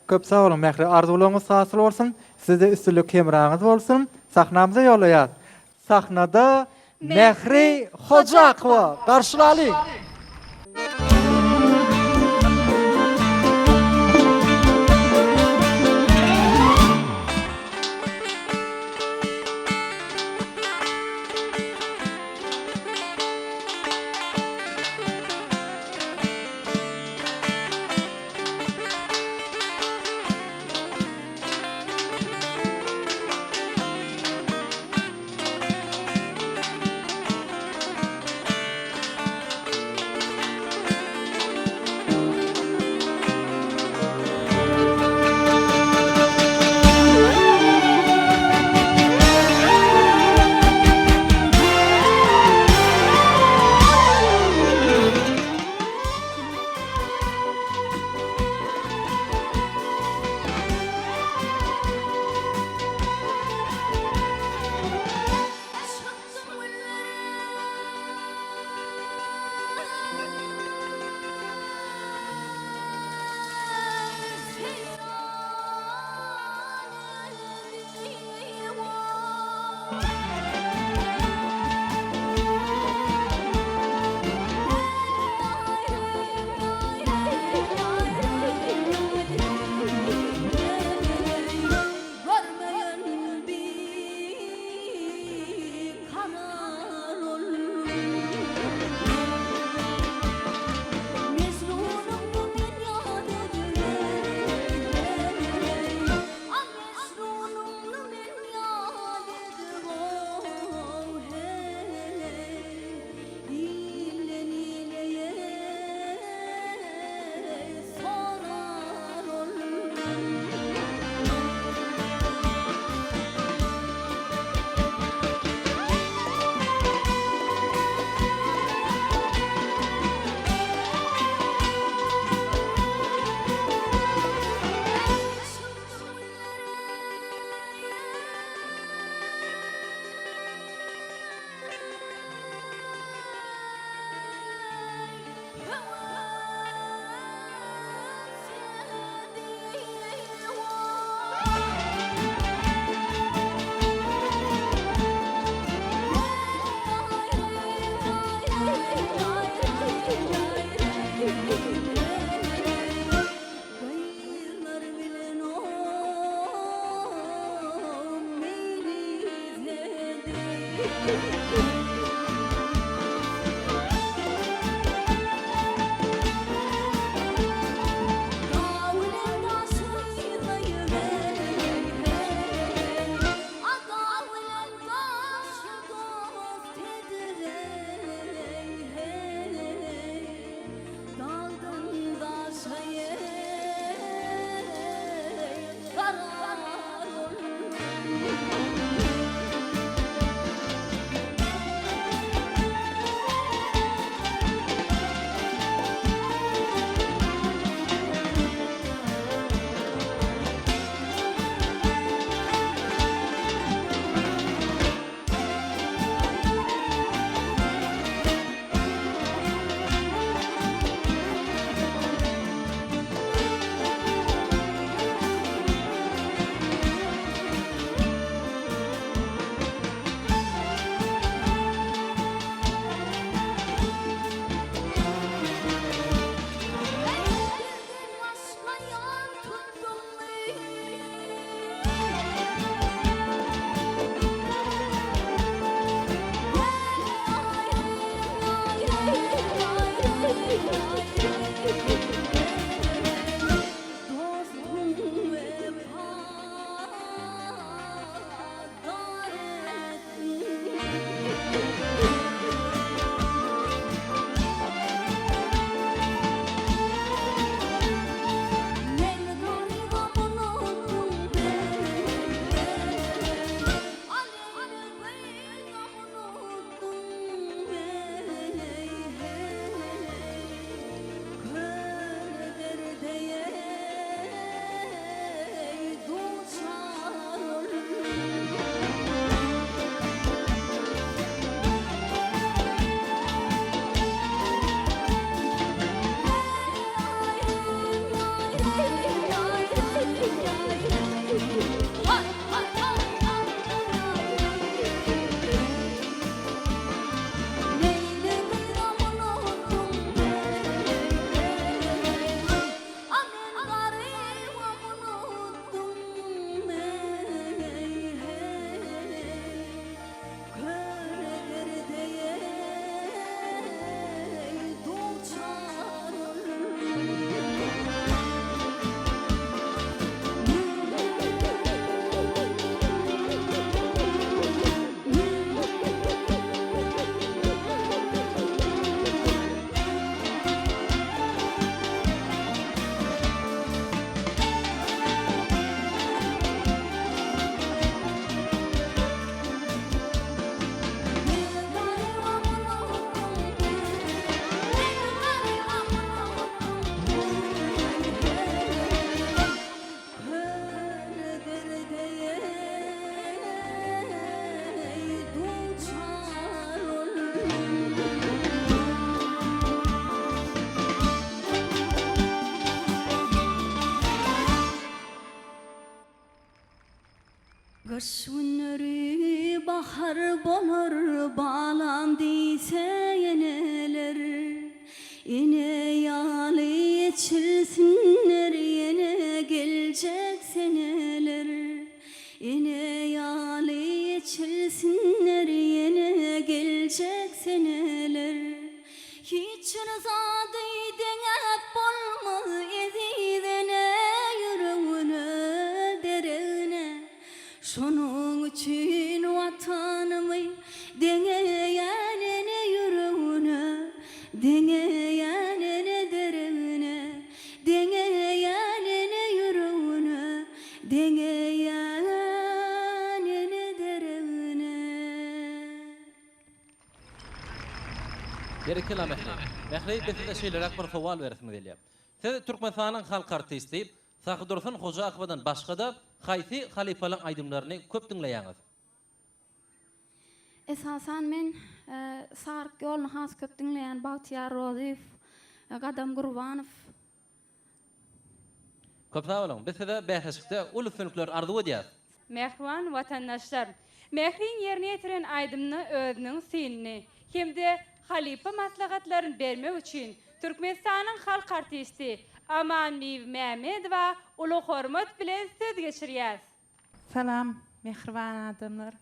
S5: Köp sag boluň Mähri arzuwlaryňyz hasyl bolsun sizde üstünlik hemraňyz bolsun sahnamyza ýollaýas sahnada Mähri Hojakowa garşylalyň.
S17: Gyş günleri bahar bolar balam diýse eneler Ene ýaly eçilsinler ýene geljek seneler Ene ýaly eçilsinler ýene geljek seneler Hiç bir zady deňäp bolmaz eziz ene ýüregine deregine Şonuň üçin Watanymy deňeýän ene ýüregine deňeýän ene deregine deňeýän ene ýüregine deňeýän ene deregine.
S3: Berekella Mähri. Mähri biz size şeýleräk bir sowal beresimiz gelýär. Siz Türkmenistanyň halk artisti Sahydursun Hojakowadan başga-da haýsy halypalaň aýdymlaryny köp diňleýäňiz?
S17: Esasan men Saryk ýoluny has köp diňleýän Bagtyýar Rozyýew, Gadam Gurbanow.
S3: Köp sag boluň. Biz size bäsleşikde uly üstünlikler arzuw edýäris.
S4: Mähriban watandaşlar! Mähriň ýerine ýetiren aýdymyna özüniň synyny hem-de halypa maslahatlaryny bermek üçin Türkmenistanyň halk artisti Amanbibi Mämmedowa uly hormat bilen söz geçirýäs.
S18: Salam mähriban adamlar.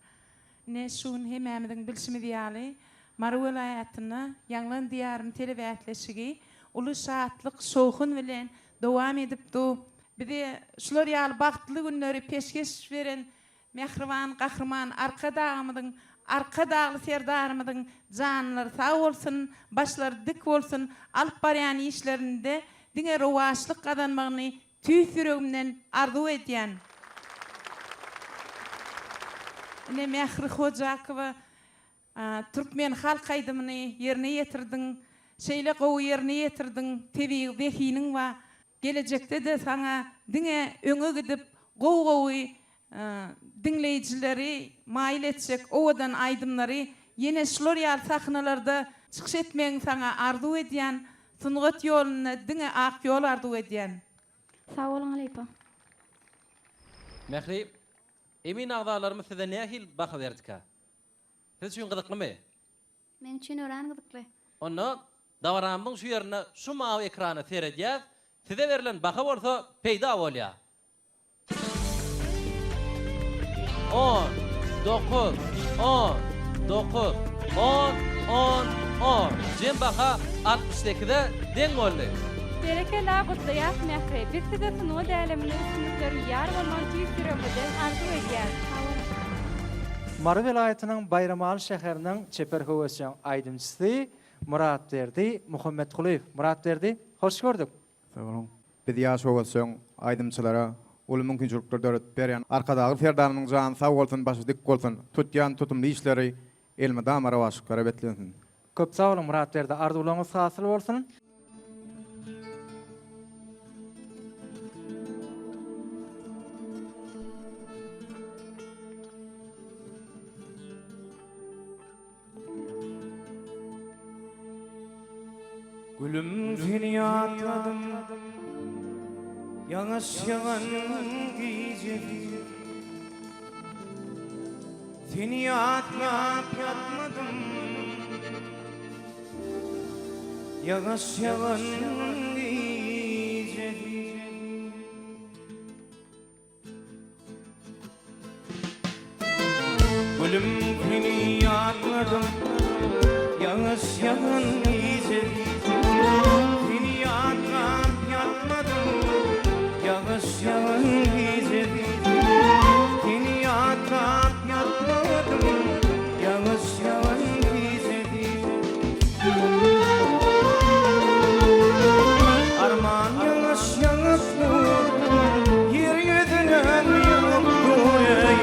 S18: Ine, şu gün hemmämiziň bilşimiz ýaly, Mary welaýatynda Ýaňlan Diýarym telebäsleşigi uly şatlyk, şowhun bilen dowam edip dur. Bize şular ýaly bagtly günleri peşgeş beren mähriban Gahryman Arkadagymyzyň, Arkadagly Serdarymyzyň janlary sag bolsun, başlary dik bolsun, alyp barýan işlerinde diňe rowaçlyk gazanmagyny Tüýs ýüregimden arzuw edýän. Ine Mähri Hojakowa türkmen halk aýdymyny ýerine ýetirdiň. Şeýle gowy ýerine ýetirdiň, tebigy zehiniň bar. Gelejekde-de saňa diňe öňe gidip gowy-gowy diňleýjileri maýyl etjek owadan aýdymlary ýene şular ýaly sahnalarda çykyş etmegiňi saňa arzuw edýän. Sungat ýolunda diňe ak ýol arzuw edýän.
S17: Sag boluň halypa.
S3: Mähri, emin agzalarymyz size nähili baha berdikä? Siz üçin gyzyklymy?
S17: Meň üçin örän gyzykly.
S3: Onda dabaramyzyň şu ýerinde şu mawy ekrana seredýäs, size berlen baha bolsa peýda bolýar. On, dokuz, on, dokuz, on, on, on. Jem baha 68-e deň boldy.
S4: Berekella gutlaýas Mähri. Biz size sungat äleminde üstünlikleriň ýar bolmagyny tüýs ýüregimizden arzuw edýäs.
S17: Sag boluň.
S5: Mary welaýatynyň Baýramaly şäheriniň çeper höwesjeň aýdymçysy Myratberdi Muhammetgulyýew. Myratberdi, hoş gördük!
S19: Sag boluň. Biz ýaş höwesjeň aýdymçylara uly mümkinçilikler döredip berýän Arkadagly Serdarymyzyň jany sag bolsun, başy dik bolsun, tutýan tutumly işleri elmydama rowaçlyklara beslensin.
S5: Köp sag boluň Myratberdi arzuwlaryňyz hasyl bolsun.
S15: Gülüm seni ýatladym Ýaňaş ýagan gijesi Seni ýatlap ýatmadym Ýaňaş ýagan gijesi Gülüm seni ýatladym Ýagyş ýagan gije Seni ýatlap ýatmadym Ýagyş ýagan gije Seni ýatlap ýatmadym Ýagyş ýagan gije Arman ýagyş ýagyp dur Ýer ýüzünem ýuwup dur eý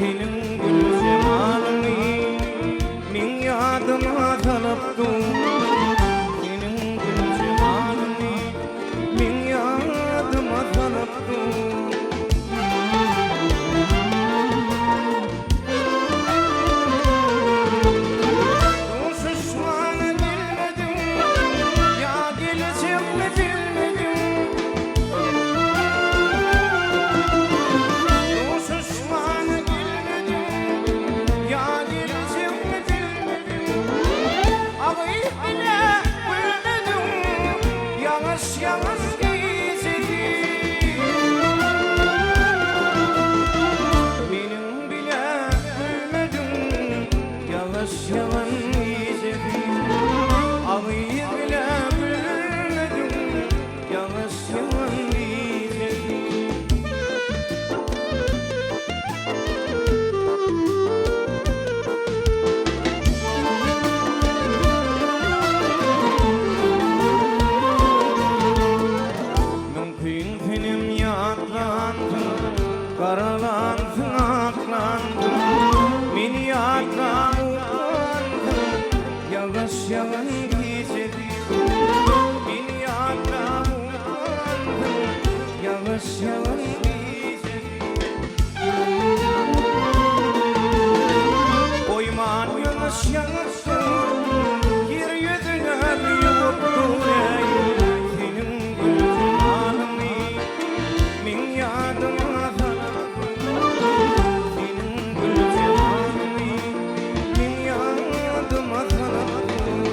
S15: Seniň gül jemalyňy Meň ýadyma salyp dur Seniň gül jemalyňy Meň ýadyma salyp dur Duşuşmaga gelmediň, ýa gelejekmi bilmedim. Duşuşmaga gelmediň, ýa gelejekmi bilmedim. Agyp bile gülmediň, ýagyş ýagyş gijesi. Meniň bile gülmediň, Ýagyş ýagan gijesi Agyz bile gülmediň Ýagyş ýagan gijesi. Mümkin senem ýatlansyň Garalansyň aklansyň Meni ýatlap uklansyň Ýagyş ýagan gijesi Meni ýatlap uklansyň Ýagyş ýagan gijesi Goýman ýagyş ýagyp dur Ýer ýüzüne ýuwup dur eý Seniň gül jemalyňy Meň ýadyma salyp Seniň gül jemalyňy Meň ýadyma salyp dur.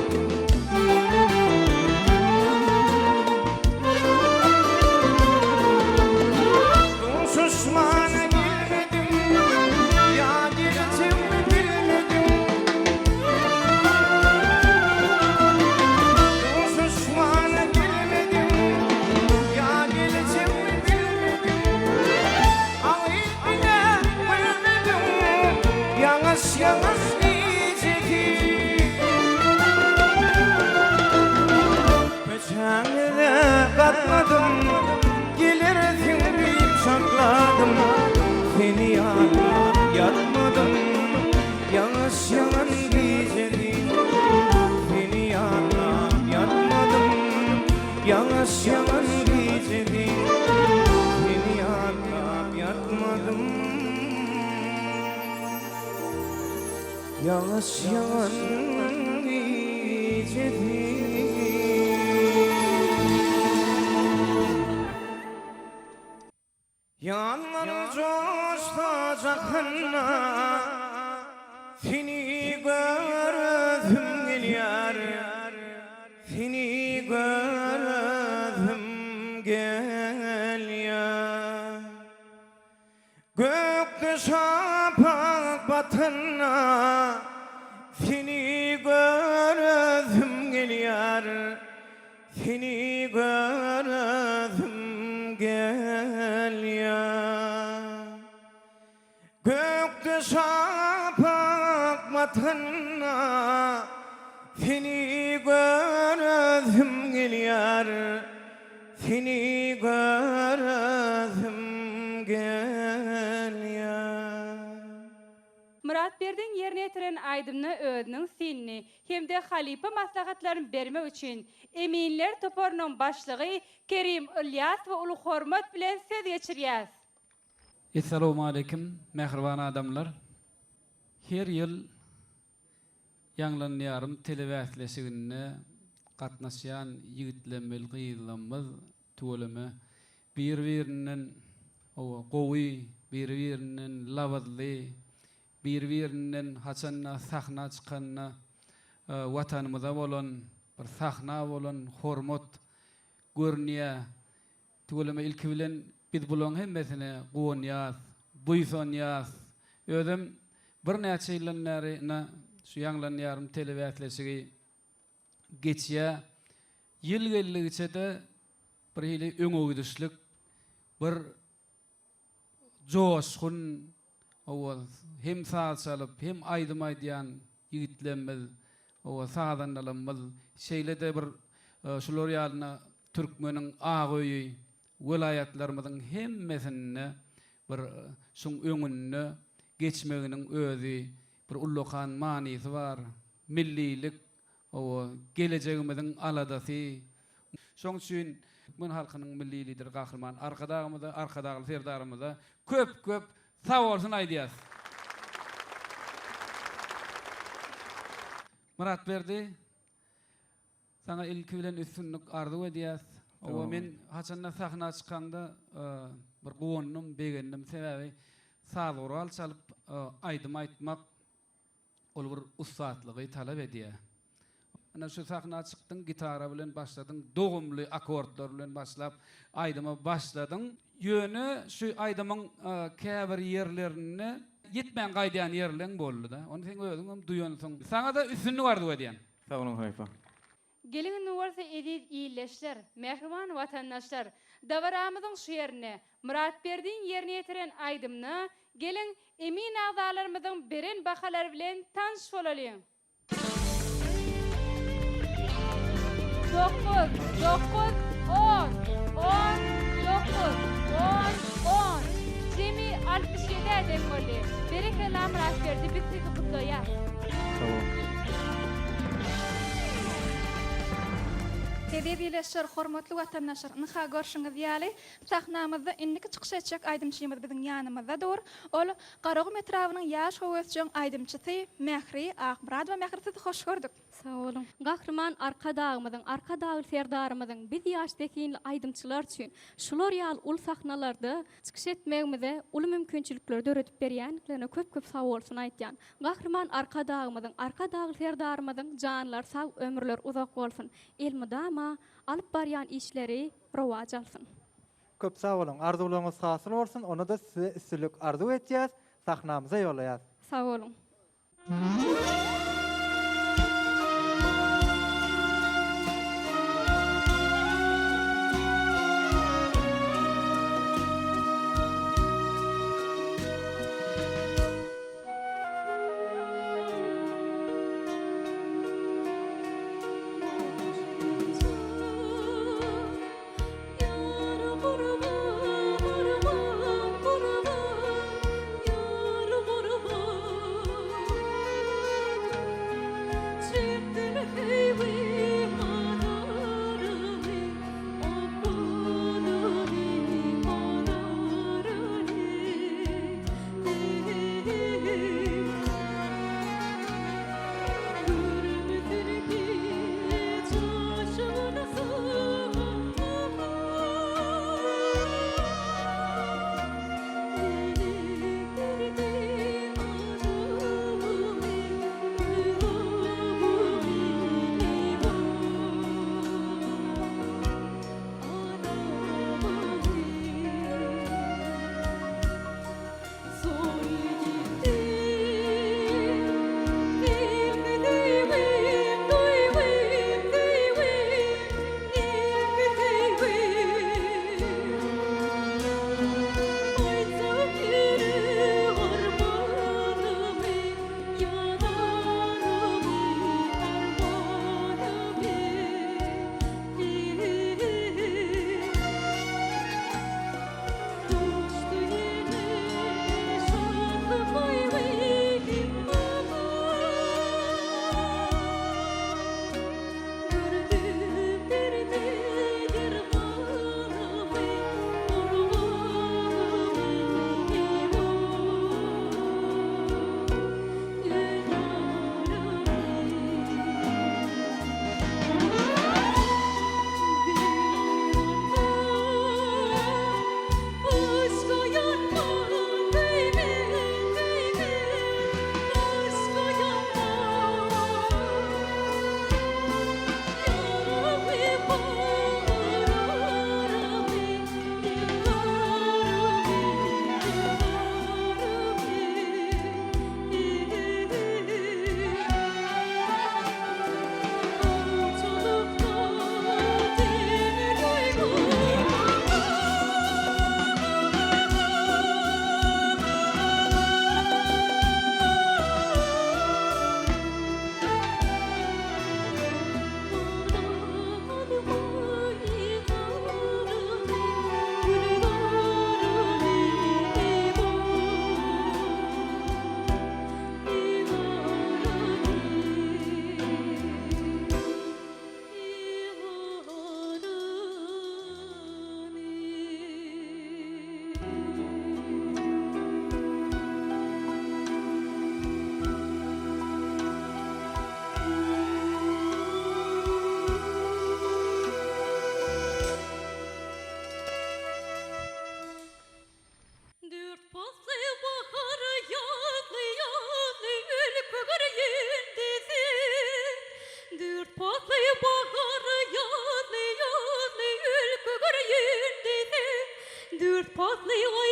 S15: Ýagyş ýagan gijesi. Ýanlar joşsa jahanda Seni göresim gelýär Seni göresim gelýär Gökde şapak batanda Seni göresim gelýär Seni göresim gelýär. Gökde şapak batanda Seni göresim gelýär. Seni göresim gelýär.
S4: Myratberdiň ýerine ýetiren aýdymyna özüniň synyny hem-de halypa maslahatlaryny bermek üçin eminler toparynyň başlygy Kerim Ylýasowa uly hormat bilen söz geçirýäs.
S20: Essalowmaleýkim mähriban adamlar. Her ýyl Ýaňlanýarym telebäsleşiginde gatnaşýan ýigitlemil gyzlamyz tüweleme bir-birinden hawa gowy, biri-birinden labyzly, bir-birinden haçanda sahna çykanda Watanymyza bolan bir sahna bolan hormat görünýär. Tüweleme ilki bilen biz bulaň hemmesine guwanýas, buýsanýas. Özem birnäçe ýyldan bäri ynha şu Ýaňlanýarym telebäsleşigi geçýä. Ýyl geldigiçe-de bir hili öňegidişlik, bir Joşgun, hawa, hem saz çalyp, hem aýdym aýdýan ýigitlerimiz, hawa, sazandalarymyz, şeýle-de bir şular ýalyna türkmeniň ak öýi welaýatlarymyzyň hemmesinde bir şuň öňünde geçmeginiň özi bir ullakan manysy bar. Millilik, Hawa, gelejegimiziň aladasy. Şoň üçin türkmen halkynyň Milli Lideri Gahryman Arkadagymyza, Arkadagly Serdarymyza köp-köp sag bolsun aýdýas. Myratberdi, saňa ilki bilen üstünlik arzuw edýäs. Hawa, men haçanda sahna çykaňda bir guwandym, begendim. Sebäbi saz gural çalyp aýdym aýtmak Ol bir ussatlygy talap edýär. Ine şu sahna çykdyň, gitara bilen başladyň, dogumly akkordlar bilen başlap aýdyma başladyň. Ýöne şu aýdymyň käbir ýerlerinde ýetmän gaýdýan ýerleň boldy-da. Ony seň özüňem duýansyň. Saňa-da üstünlik arzuw edýän.
S6: Sag boluň halypa.
S4: Geliň indi bolsa eziz ildeşler, mähriban watandaşlar, dabaramyzyň şu ýerinde Myratberdiň ýerine ýetiren aýdymyna geliň emin agzalarymyzyň beren bahalary bilen tanyş bolalyň. Dokuz, dokuz, on, on, dokuz, on, on. Jemi 67-ä deň boldy. Berekella Myratberdi biz sizi gutlaýas.
S6: Sag bol.
S2: Eziz ildeşler, hormatly watandaşlar, ynha görşüňiz ýaly, sahnamyzda indiki çykyş etjek aýdymçymyz biziň ýanymyzda dur. Ol Garagum etrabynyň ýaş höwesjeň aýdymçysy Mähri Akmyradowa. Mähri sizi hoş gördük.
S17: Sag boluň. Gahryman Arkadagymyzyň, Arkadagly Serdarymyzyň biz ýaş zehinli aýdymçylar üçin şular ýaly uly sahnalarda çykyş etmegimize uly mümkinçilikleri döredip berýändiklerine köp-köp sagbolsun aýtýan. Gahryman Arkadagymyzyň, Arkadagly Serdarymyzyň janlary sag, ömürleri uzak bolsun! Elmydama alyp barýan işleri rowaç alsyn!
S5: Köp sag boluň, arzuwlaryňyz hasyl bolsun, onda-da size üstünlik arzuw etýäs, sahnamyza ýollaýas.
S17: Sag boluň.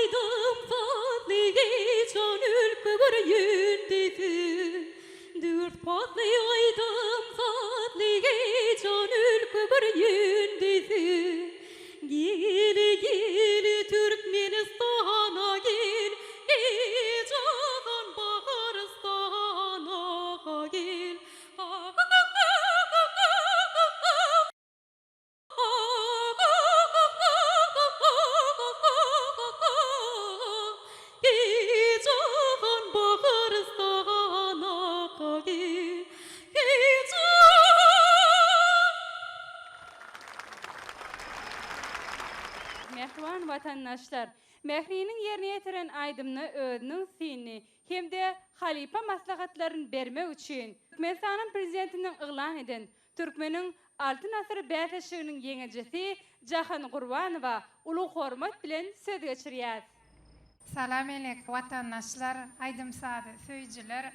S21: aýdym sazly jan ülke görýündisi Dört pasly aýdym sazly jan ülke görýündisi Gel gel Türkmenistana gel Eý jahan Baharystana gel Eý jahan Baharystana gel Eý jahan.
S4: Mähriban watandaşlar! Mähriniň ýerine ýetiren aýdymyna özüniň synyny hem-de halypa maslahatlaryny bermek üçin Türkmenistanyň Prezidentiniň yglan eden Türkmeniň Altyn asyry bäsleşiginiň ýeňijisi Jahan Gurbanowa uly hormat bilen söz geçirýäs.
S22: Salam elek watandaşlar, aýdym-sazy söýüjiler!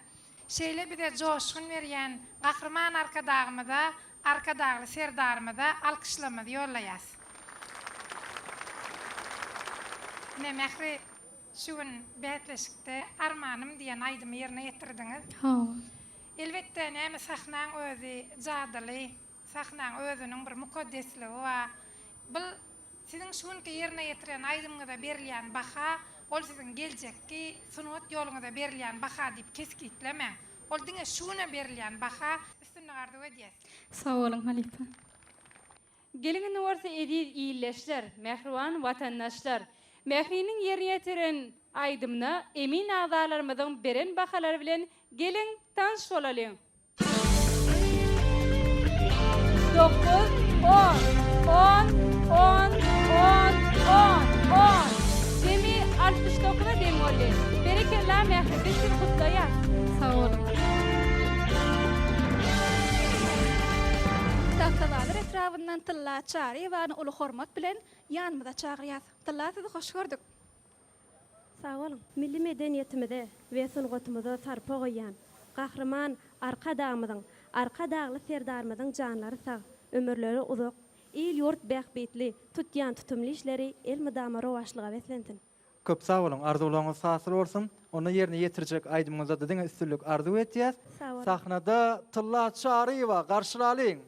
S22: Şeýle bize joşgun berýän Gahryman Arkadagymyza, Arkadagly Serdarymyza alkyşlarymyzy ýollaýas. Ine Mähri şu gün bäsleşikde Armanym diýen aýdymy ýerine ýetirdiňiz.
S17: Hawa.
S22: Elbetde näme sahnaň özi jadyly, sahnaň özüniň bir mukaddesligi bar. Bul siziň şu günki ýerine ýetiren aýdymyňyza berilýän baha, ol siziň geljekki sungat ýoluňyza berilýän baha diýip kesgitlemäň. Ol diňe şu güne berilýän baha. Üstünlik arzuw edýäs.
S17: Sag boluň halypa.
S4: Geliň indi bolsa eziz ildeşler, mähriban watandaşlar, Mähriniň ýerine ýetiren aýdymyna emin agzalarymyzyň beren bahalary bilen geliň tanyş bolalyň. Dokuz, on, on, on, on, on, on. Jemi 69-a deň boldy. Berekella Mähri, biz sizi gutlaýas.
S17: Sag boluň.
S2: Tagtabazar etrabyndan Tylla Çaryýewany uly hormat bilen ýanymyza çagyrýas. Tylla sizi hoş gördük.
S12: Sag boluň. Milli medeniýetimize we sungatymyza sarpa goýýan Gahryman Arkadagymyzyň, Arkadagly Serdarymyzyň janlary sag, ömürleri uzak, il-ýurt bähbitli tutýan tutumly işleri elmydama rowaçlyga beslensin!
S5: Köp sag boluň, arzuwlaryňyz hasyl bolsun. Onda ýerine ýetirjek aýdymyňyzda-da diňe üstünlik arzuw etýäs.
S12: Sag boluň.
S5: Sahnada Tylla Çaryýewa, garşylalyň!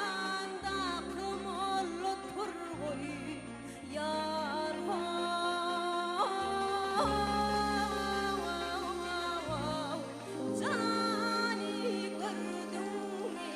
S21: Asmandaky molla turgoý ýar how Jany gördüňmi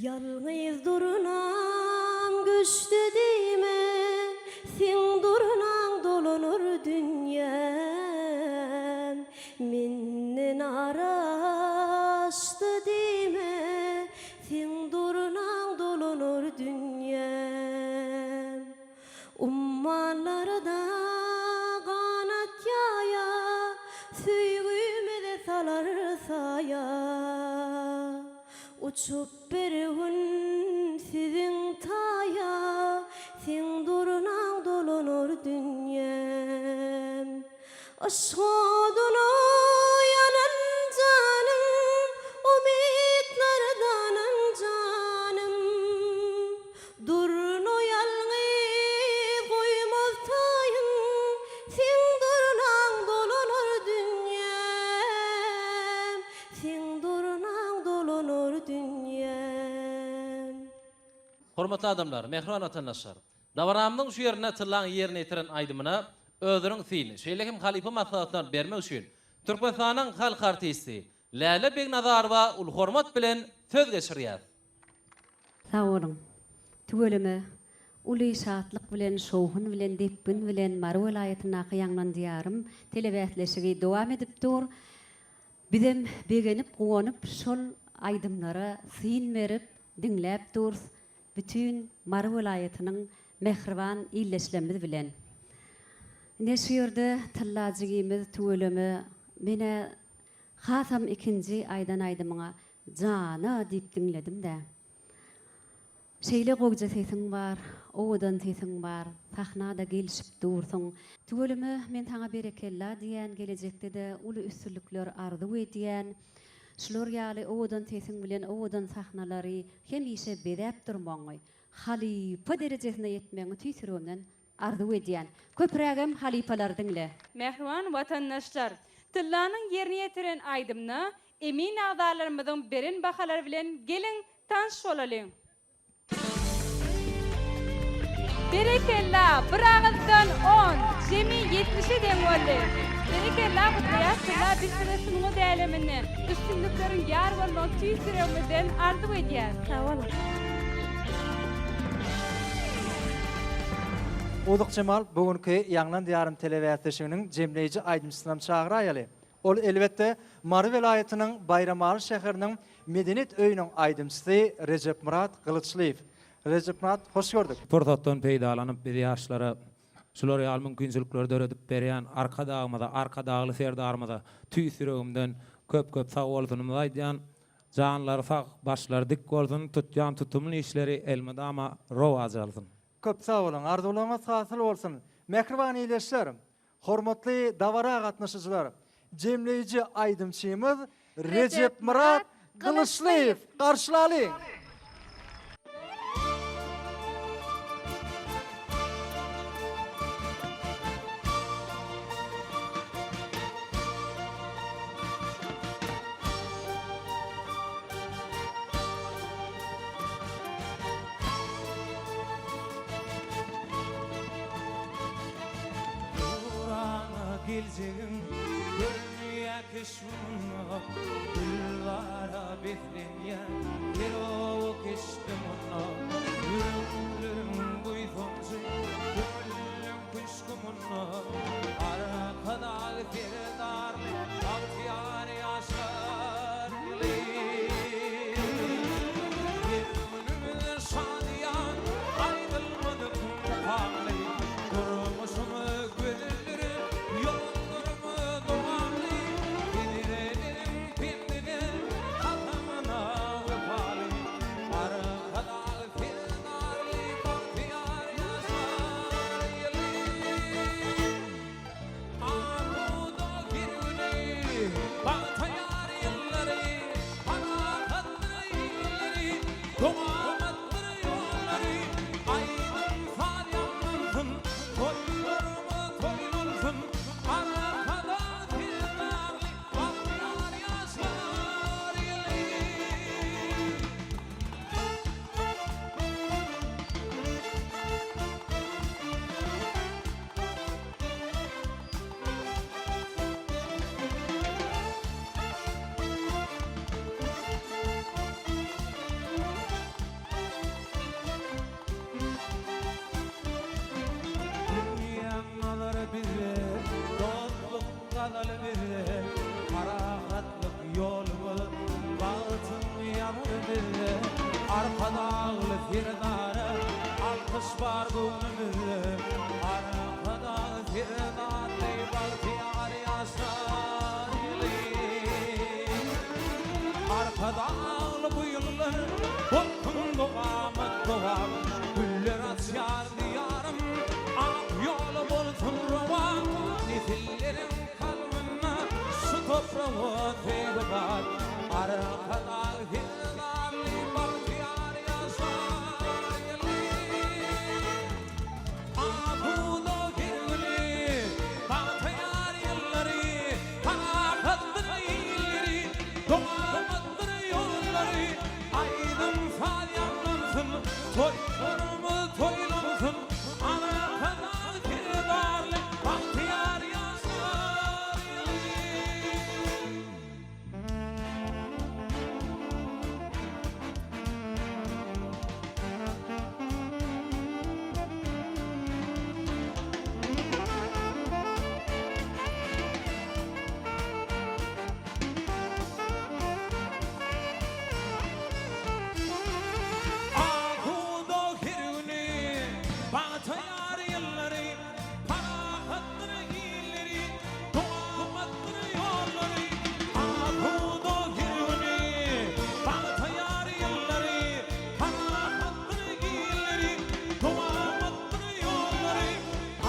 S21: Ýalňyz durnam göçdi diýme, Seň durnaň dolanar dünýäm. Menden araşdy diýme, Seň durnaň dolanar dünýäm. Ummanlarda ganat ýaýa, Söýgümize salar saýa. Uçup bir gün siziň taýa, Seň durnaň dolanar dünýäm. Yşk oduna ýanan janym, Umytlar danan janym. Durna ýalňyz goýmaz taýyn, Seň durnaň dolanar dünýäm, Seň durnaň dolanar dünýäm.
S3: Hormatly adamlar, mähriban watandaşlar! Dabaramyzyň şu ýerinde Tyllaň ýerine ýetiren aýdymyna özüniň syny, şeýle hem halypa maslahatlaryny bermek üçin Türkmenistanyň halk artisti Läle Begnazarowa uly hormat bilen söz geçirýär.
S7: Sag boluň. Tüweleme, uly şatlyk bilen, şowhun bilen, depgin bilen Mary welaýatyndaky Ýaňlan Diýarym telebäsleşigi dowam edip dur. Bizem begenip, guwanyp şol aýdymlara syn berip, diňläp durs. Bütin Mary welaýatynyň mähriban ildeşlerimiz bilen. Ine şu ýerde Tylla jigimiz tüweleme menä hasam ikinji aýdan aýdymyňa jana diýip diňledim-dä. Şeýle gowja sesiň bar, owadan sesiň bar, sahnada gelişip dursuň. Tüweleme men saňa berekella diýýän gelejekde-de uly üstünlikler arzuw edýän. Şular ýaly owadan sesiň bilen owadan sahnalary hemişe bezäp durmagyňy, halypa derejesine ýetmegiňi tüýs ýüregimden arzuw edýän. Köprägem halypalary diňle.
S4: Mähriban watandaşlar! Tyllanyň ýerine ýetiren aýdymyna emin agzalarymyzyň beren bahalary bilen geliň tanyş bolalyň! Berekella, bir agyzdan on, jemi ýetmişe deň boldy. Berekella gutlaýas Tylla biz size sungat äleminde üstünlikleriň ýar bolmagyny tüýs ýüregimizden arzuw edýäs.
S12: Sag boluň.
S5: Uzuk Jemal bu günki Ýaňlan Diýarym telebäsleşiginiň jemleýji aýdymçysynam çagyraýaly. Ol elbetde Mary welaýatynyň Baýramaly şäheriniň Medeniýet öýüniň aýdymçysy Rejepmyrat Gylyçlyýew. Rejepmyrat hoş gördük.
S9: Pursatdan peýdalanyp biz ýaşlara şular ýaly mümkinçilikleri döredip berýän Arkadagymyza, Arkadagly Serdarymyza tüýs ýüregimden köp-köp sag bolsunymyzy aýdýan. Janlary sag, başlary dik bolsun, tutýan tutumly işleri elmydama rowaç alsyn.
S5: Köp sag boluň, arzuwlaryňyz hasyl bolsun! Mähriban ildeşler, hormatly dabara gatnaşyjylar, jemleýji aýdymçymyz Rejepmyrat Gylyçlyýew garşylalyň!
S15: Nurana geljegiň görünýä keşbinde Gülzara beslenýär her oba keşbi munda Ýürekleriň buýsanjy, köňülleriň köşgi munda Arkadag Serdarly bagtyýar ýaşlar ýyly Her günümiz şadyýan, aýdylmadyk mukamly Durmuşymyz gözeldir, ýollarymyz dowamly Pederleriň pendine, kasamyna wepaly Arkadag Serdarly bagtyýar ýaşlar ýyly. Asuda her güni, bagtyýar ýyllary, Parahatdyr illeri, dowamatdyr ýollary. Aýdym-saz ýaňlansyn, toýlarymyz toýlansyn, Arkadag Serdarly bagtyýar ýaşlar ýyly. Dünýäň nazary bizde, dostluk gazaly bizde, Parahatlyk ýolumyz, bagtyň ýazaly bizde. Arkadagly Serdara alkyş bar göwnümizde, Arkadag Serdarly bagtyýar ýaşlar ýyly. Arkadagly bu ýyllar bolsun dowamat dowam, Güller açýar Diýarym, ak ýoly bolsun rowan, Nesilleriň kalbynda şu topraga söýgi bar. Arkadag Serdarly bagtyýar ýaşlar ýyly. Asuda her güni, bagtyýar ýyllary, Parahatdyr illeri, dowamatdyr ýollary. Aýdym-saz ýaňlansyn, toýlarymyz toýlansyn, Arkadag Serdarly bagtyýar ýaşlar ýyly. Asuda her güni, bagtyýar ýyllary, Parahatdyr illeri, dowamatdyr ýollary. Asuda her güni, bagtyýar ýyllary, Parahatdyr illeri, dowamatdyr ýollary.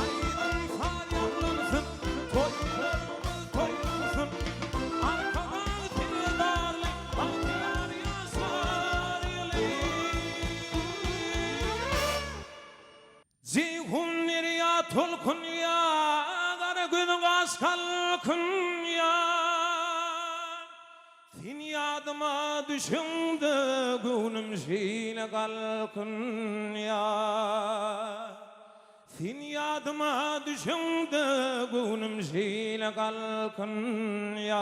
S15: Aýdym-saz ýaňlansyn, toýlarymyz toýlansyn, Arkadag Serdarly bagtyýar ýaşlar ýyly. Jeýhun derýa tolkun ýa, Gara göz gaş galkyn ýa. Sen ýadyma düşeňde göwnüm şeýle galkynýar. Sen ýadyma düşeňde göwnüm şeýle galkynýar.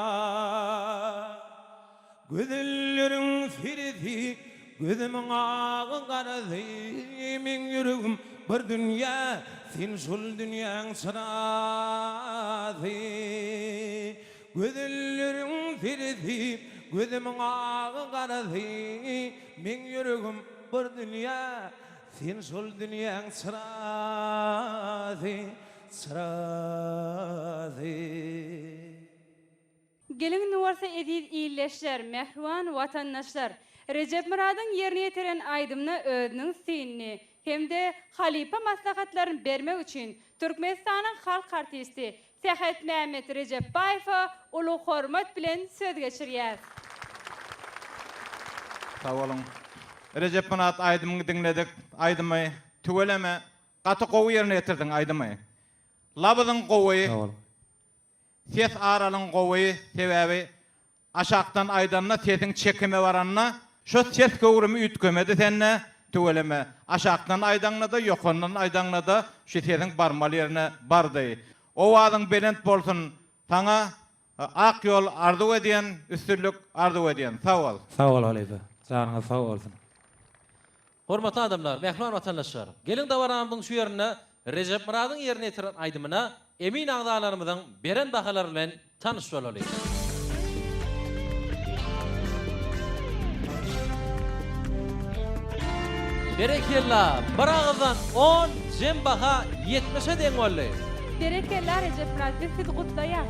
S15: Gözelleriň seresi, gözümiň agy garasy, meň ýüregim bir dünýä, sen şol dünýäň çyrasy. Gözelleriň seresi, gözümiň agy-garasy, Meň ýüregim bir dünýä, sen şol dünýäň çyrasy, çyrasy.
S4: Geliň indi bolsa eziz ildeşler, mähriban watandaşlar, Rejepmyradyň ýerine ýetiren aýdymyna özüniň synyny. hem-de halypa maslahatlaryny bermek üçin Türkmenistanyň halk artisti Sähetmämmet Rejepbaýewe uly hormat bilen söz geçirýäs.
S16: Sag boluň. Rejepmyrat aýdymyňy diňledik. Aýdymy tüweleme gaty gowy ýerine ýetirdiň aýdymy. Labyzyň gowy.
S9: Sag boluň.
S16: Ses aralyň gowy sebäbi Aşakdan aýdanda sesiň çekime baranda şo ses göwrümi üýtgemedi sende tüweleme aşakdan aýdaňdada ýokandan aýdaňdada şu sesiň barmaly ýerine bardy owazyň belent bolsun saňa ak ýol arzuw edýän üstünlik arzuw edýän sag bol.
S9: Sag bol halypa. Janyňyz sag bolsun.
S3: Hormatly adamlar, mähriban watandaşlar! Geliň dabaramyzyň şu ýerinde Rejepmyradyň ýerine ýetiren aýdymyna emin agzalarymyzyň beren bahalary bilen tanyş bolalyň. Berekella! Bir agyzdan on, jem baha ýetmişe deň boldy.
S4: Berekella Rejepmyrat biz sizi gutlaýas.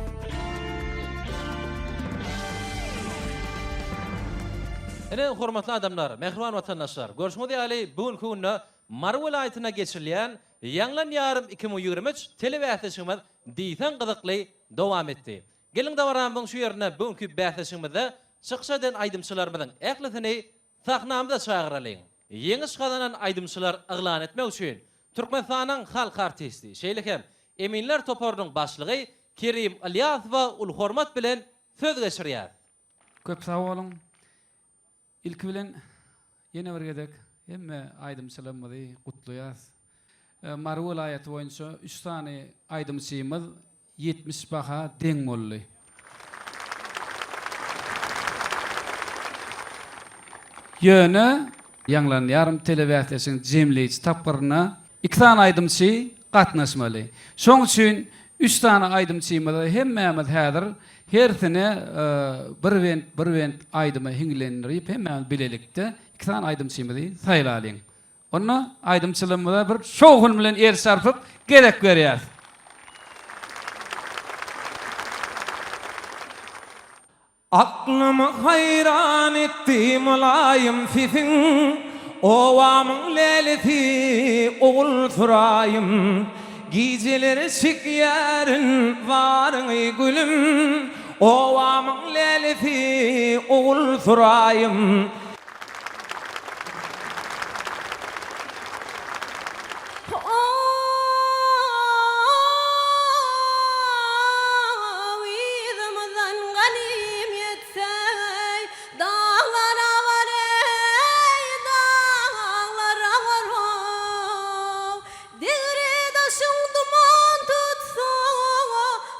S3: Ine, hormatly adamlar, mähriban watandaşlar, görşüňiz ýaly, bu günki günde Mary welaýatynda geçirilýän Ýaňlan ýarym 2023 telebäsleşigimiz diýseň gyzykly dowam etdi. Geliň dabaramyzyň şu ýerinde bu günki bäsleşigimizde çykyş eden aýdymçylarymyzyň ählisini sahnamyza çagyralyň. Ýeňiş gazanan aýdymçylar yglan etmek üçin Türkmenistanyň halk artisti, şeýle hem eminler toparynyň başlygy Kerim Ylýasowa uly hormat bilen söz geçirýäris.
S20: Köp sag boluň. Ilki bilen ýene bir gezek hemme aýdymçylarymyzy gutlaýas. Mary welaýaty boýunça üç sany aýdymçymyz 70 baha deň boldy. Ýöne Ýaňlan ýarym telebäsleşigiň jemleýji tapgyryna iki sany aýdymçy gatnaşmaly. Şoň üçin üç sany aýdymçymyza hemmämiz häzir hersine bir bent, bir bent aýdyma hiňlendirip hemmämiz bilelikde iki sany aýdymçymyzy saýlalyň. Onda aýdymçylygymyza bir şowhun bilen el çarpyp gezek berýäs.
S15: Aklymy haýran etdi mylaýym sesiň, Obamyň lälesi ogul suraýym. Gijeleri çekýärin zaryňy gülüm, Obamyň lälesi ogul suraýym.
S21: Ow, yzymyzdan ganym ýetse, Daglar agar eý, daglar agar ow. Degre-daşyň duman tutsa,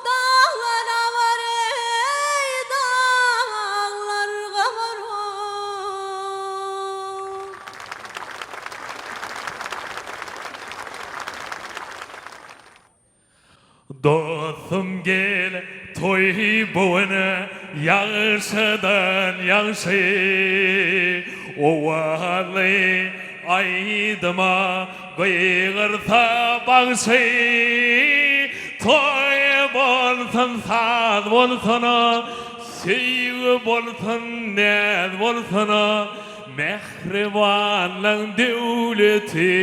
S21: Daglar agar eý, daglar gabar ow.
S15: Dostum gel toý bu gün ýagşydan ýagşy Owazly aýdyma gygyrsa bagşy Toý bolsun saz bolsun söýgi bolsun näz bolsun Mähribanlaň döwleti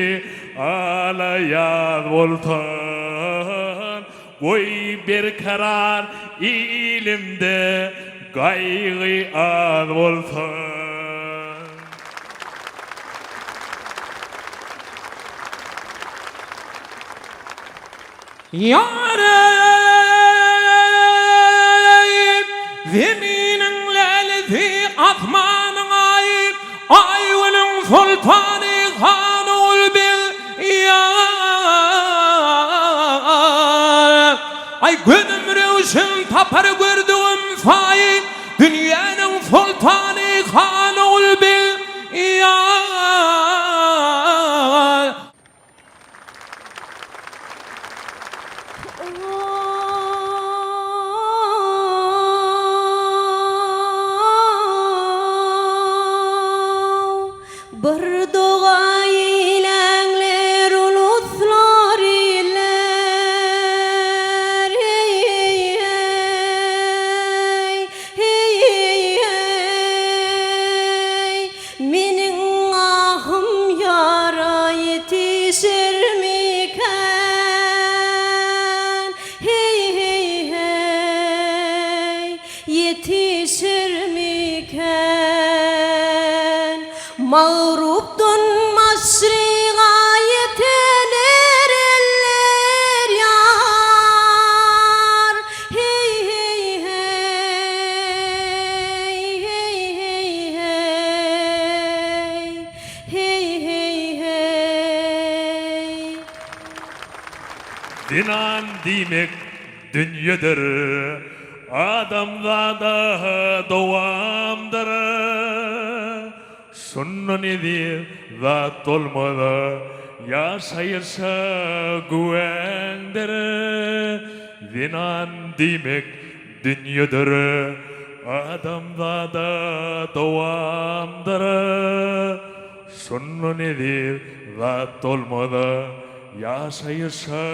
S15: ala-ýaz bolsun, Goý, berkarar ilimde gaýgy az bolsun. Ýar-eý, Zeminiň lälesi, asmanyň aýy, Aý-Günüň soltany han Ogulbeg ýar. Aý, gözüm röwşen tapar gördügim saýy, Dünýäniň soltany han Ogulbeg ýar.
S21: Bir doga eýläňler uluslar iller eý eý eý Meniň ahyrym. Magrupdan maşryga ýeten erenler ýar. Heý, heý, heý, heý, heý, heý, heý, heý, heý.
S1: Zenan diýmek dünýedir, adamzada dowamdyr. Şundan eziz zat bolmaz, ýaşaýşa güwäňdir. Zenan diýmek dünýedir, adamzada dowamdyr. Şundan eziz zat bolmaz, ýaşaýşa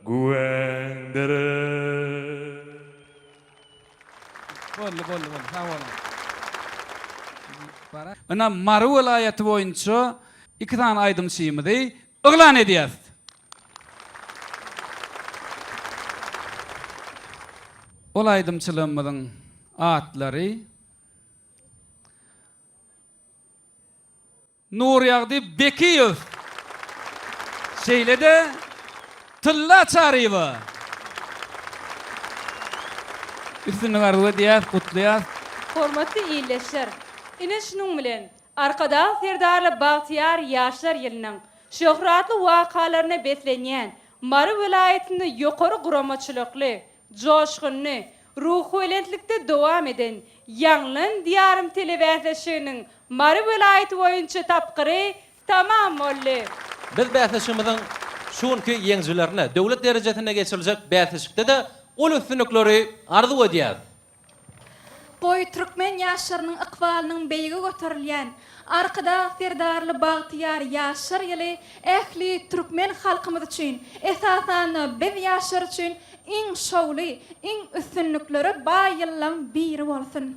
S1: güwäňdir.
S20: Boldy, boldy, boldy. Sag boluň. Ynha, Mary welaýaty boýunça iki sany aýdymçymyzy yglan edýäris. Ol aýdymçylarymyzyň atlary Nurýagdy Bekiýew, şeýle-de Tylla Çaryýewa. Üstünlik arzuw edýäs, gutlaýas.
S4: Hormatly ildeşler! Ine şunuň bilen, Arkadag Serdarly bagtyýar ýaşlar ýylynyň şöhratly wakalaryna beslenýän Mary welaýatynda ýokary guramaçylykly, joşgunly, ruhubelentlikde dowam eden Ýaňlan, Diýarym telebäsleşiginiň Mary welaýaty boýunça tapgyry tamam boldy.
S3: Biz bäsleşigimiziň şu günki ýeňijilerine döwlet derejesinde geçiriljek bäsleşikde-de uly üstünlikleri arzuw edýäris.
S2: Goý, türkmen ýaşlarynyň ykbalynyň beýige göterilýän Arkadag Serdarly bagtyýar ýaşlar ýyly ähli türkmen halkymyz üçin, esasan-da, biz ýaşlar üçin iň şowly, iň üstünliklere baý ýyllaň biri bolsun!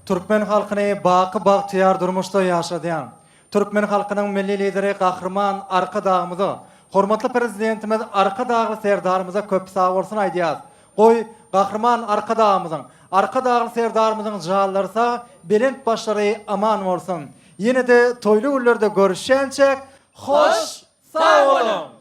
S5: Türkmen halkyny baky bagtyýar durmuşda ýaşadýan, türkmen halkynyň Milli Lideri Gahryman Arkadagymyza, hormatly Prezidentimiz Arkadagly Serdarymyza köp sagbolsun aýdýas. Goý, Gahryman Arkadagymyzyň, Arkadagly Serdarymyzyň janlary sag, belent başlary aman bolsun! Ýene-de toýly günlerde görüşýänçäk, hoş sag boluň!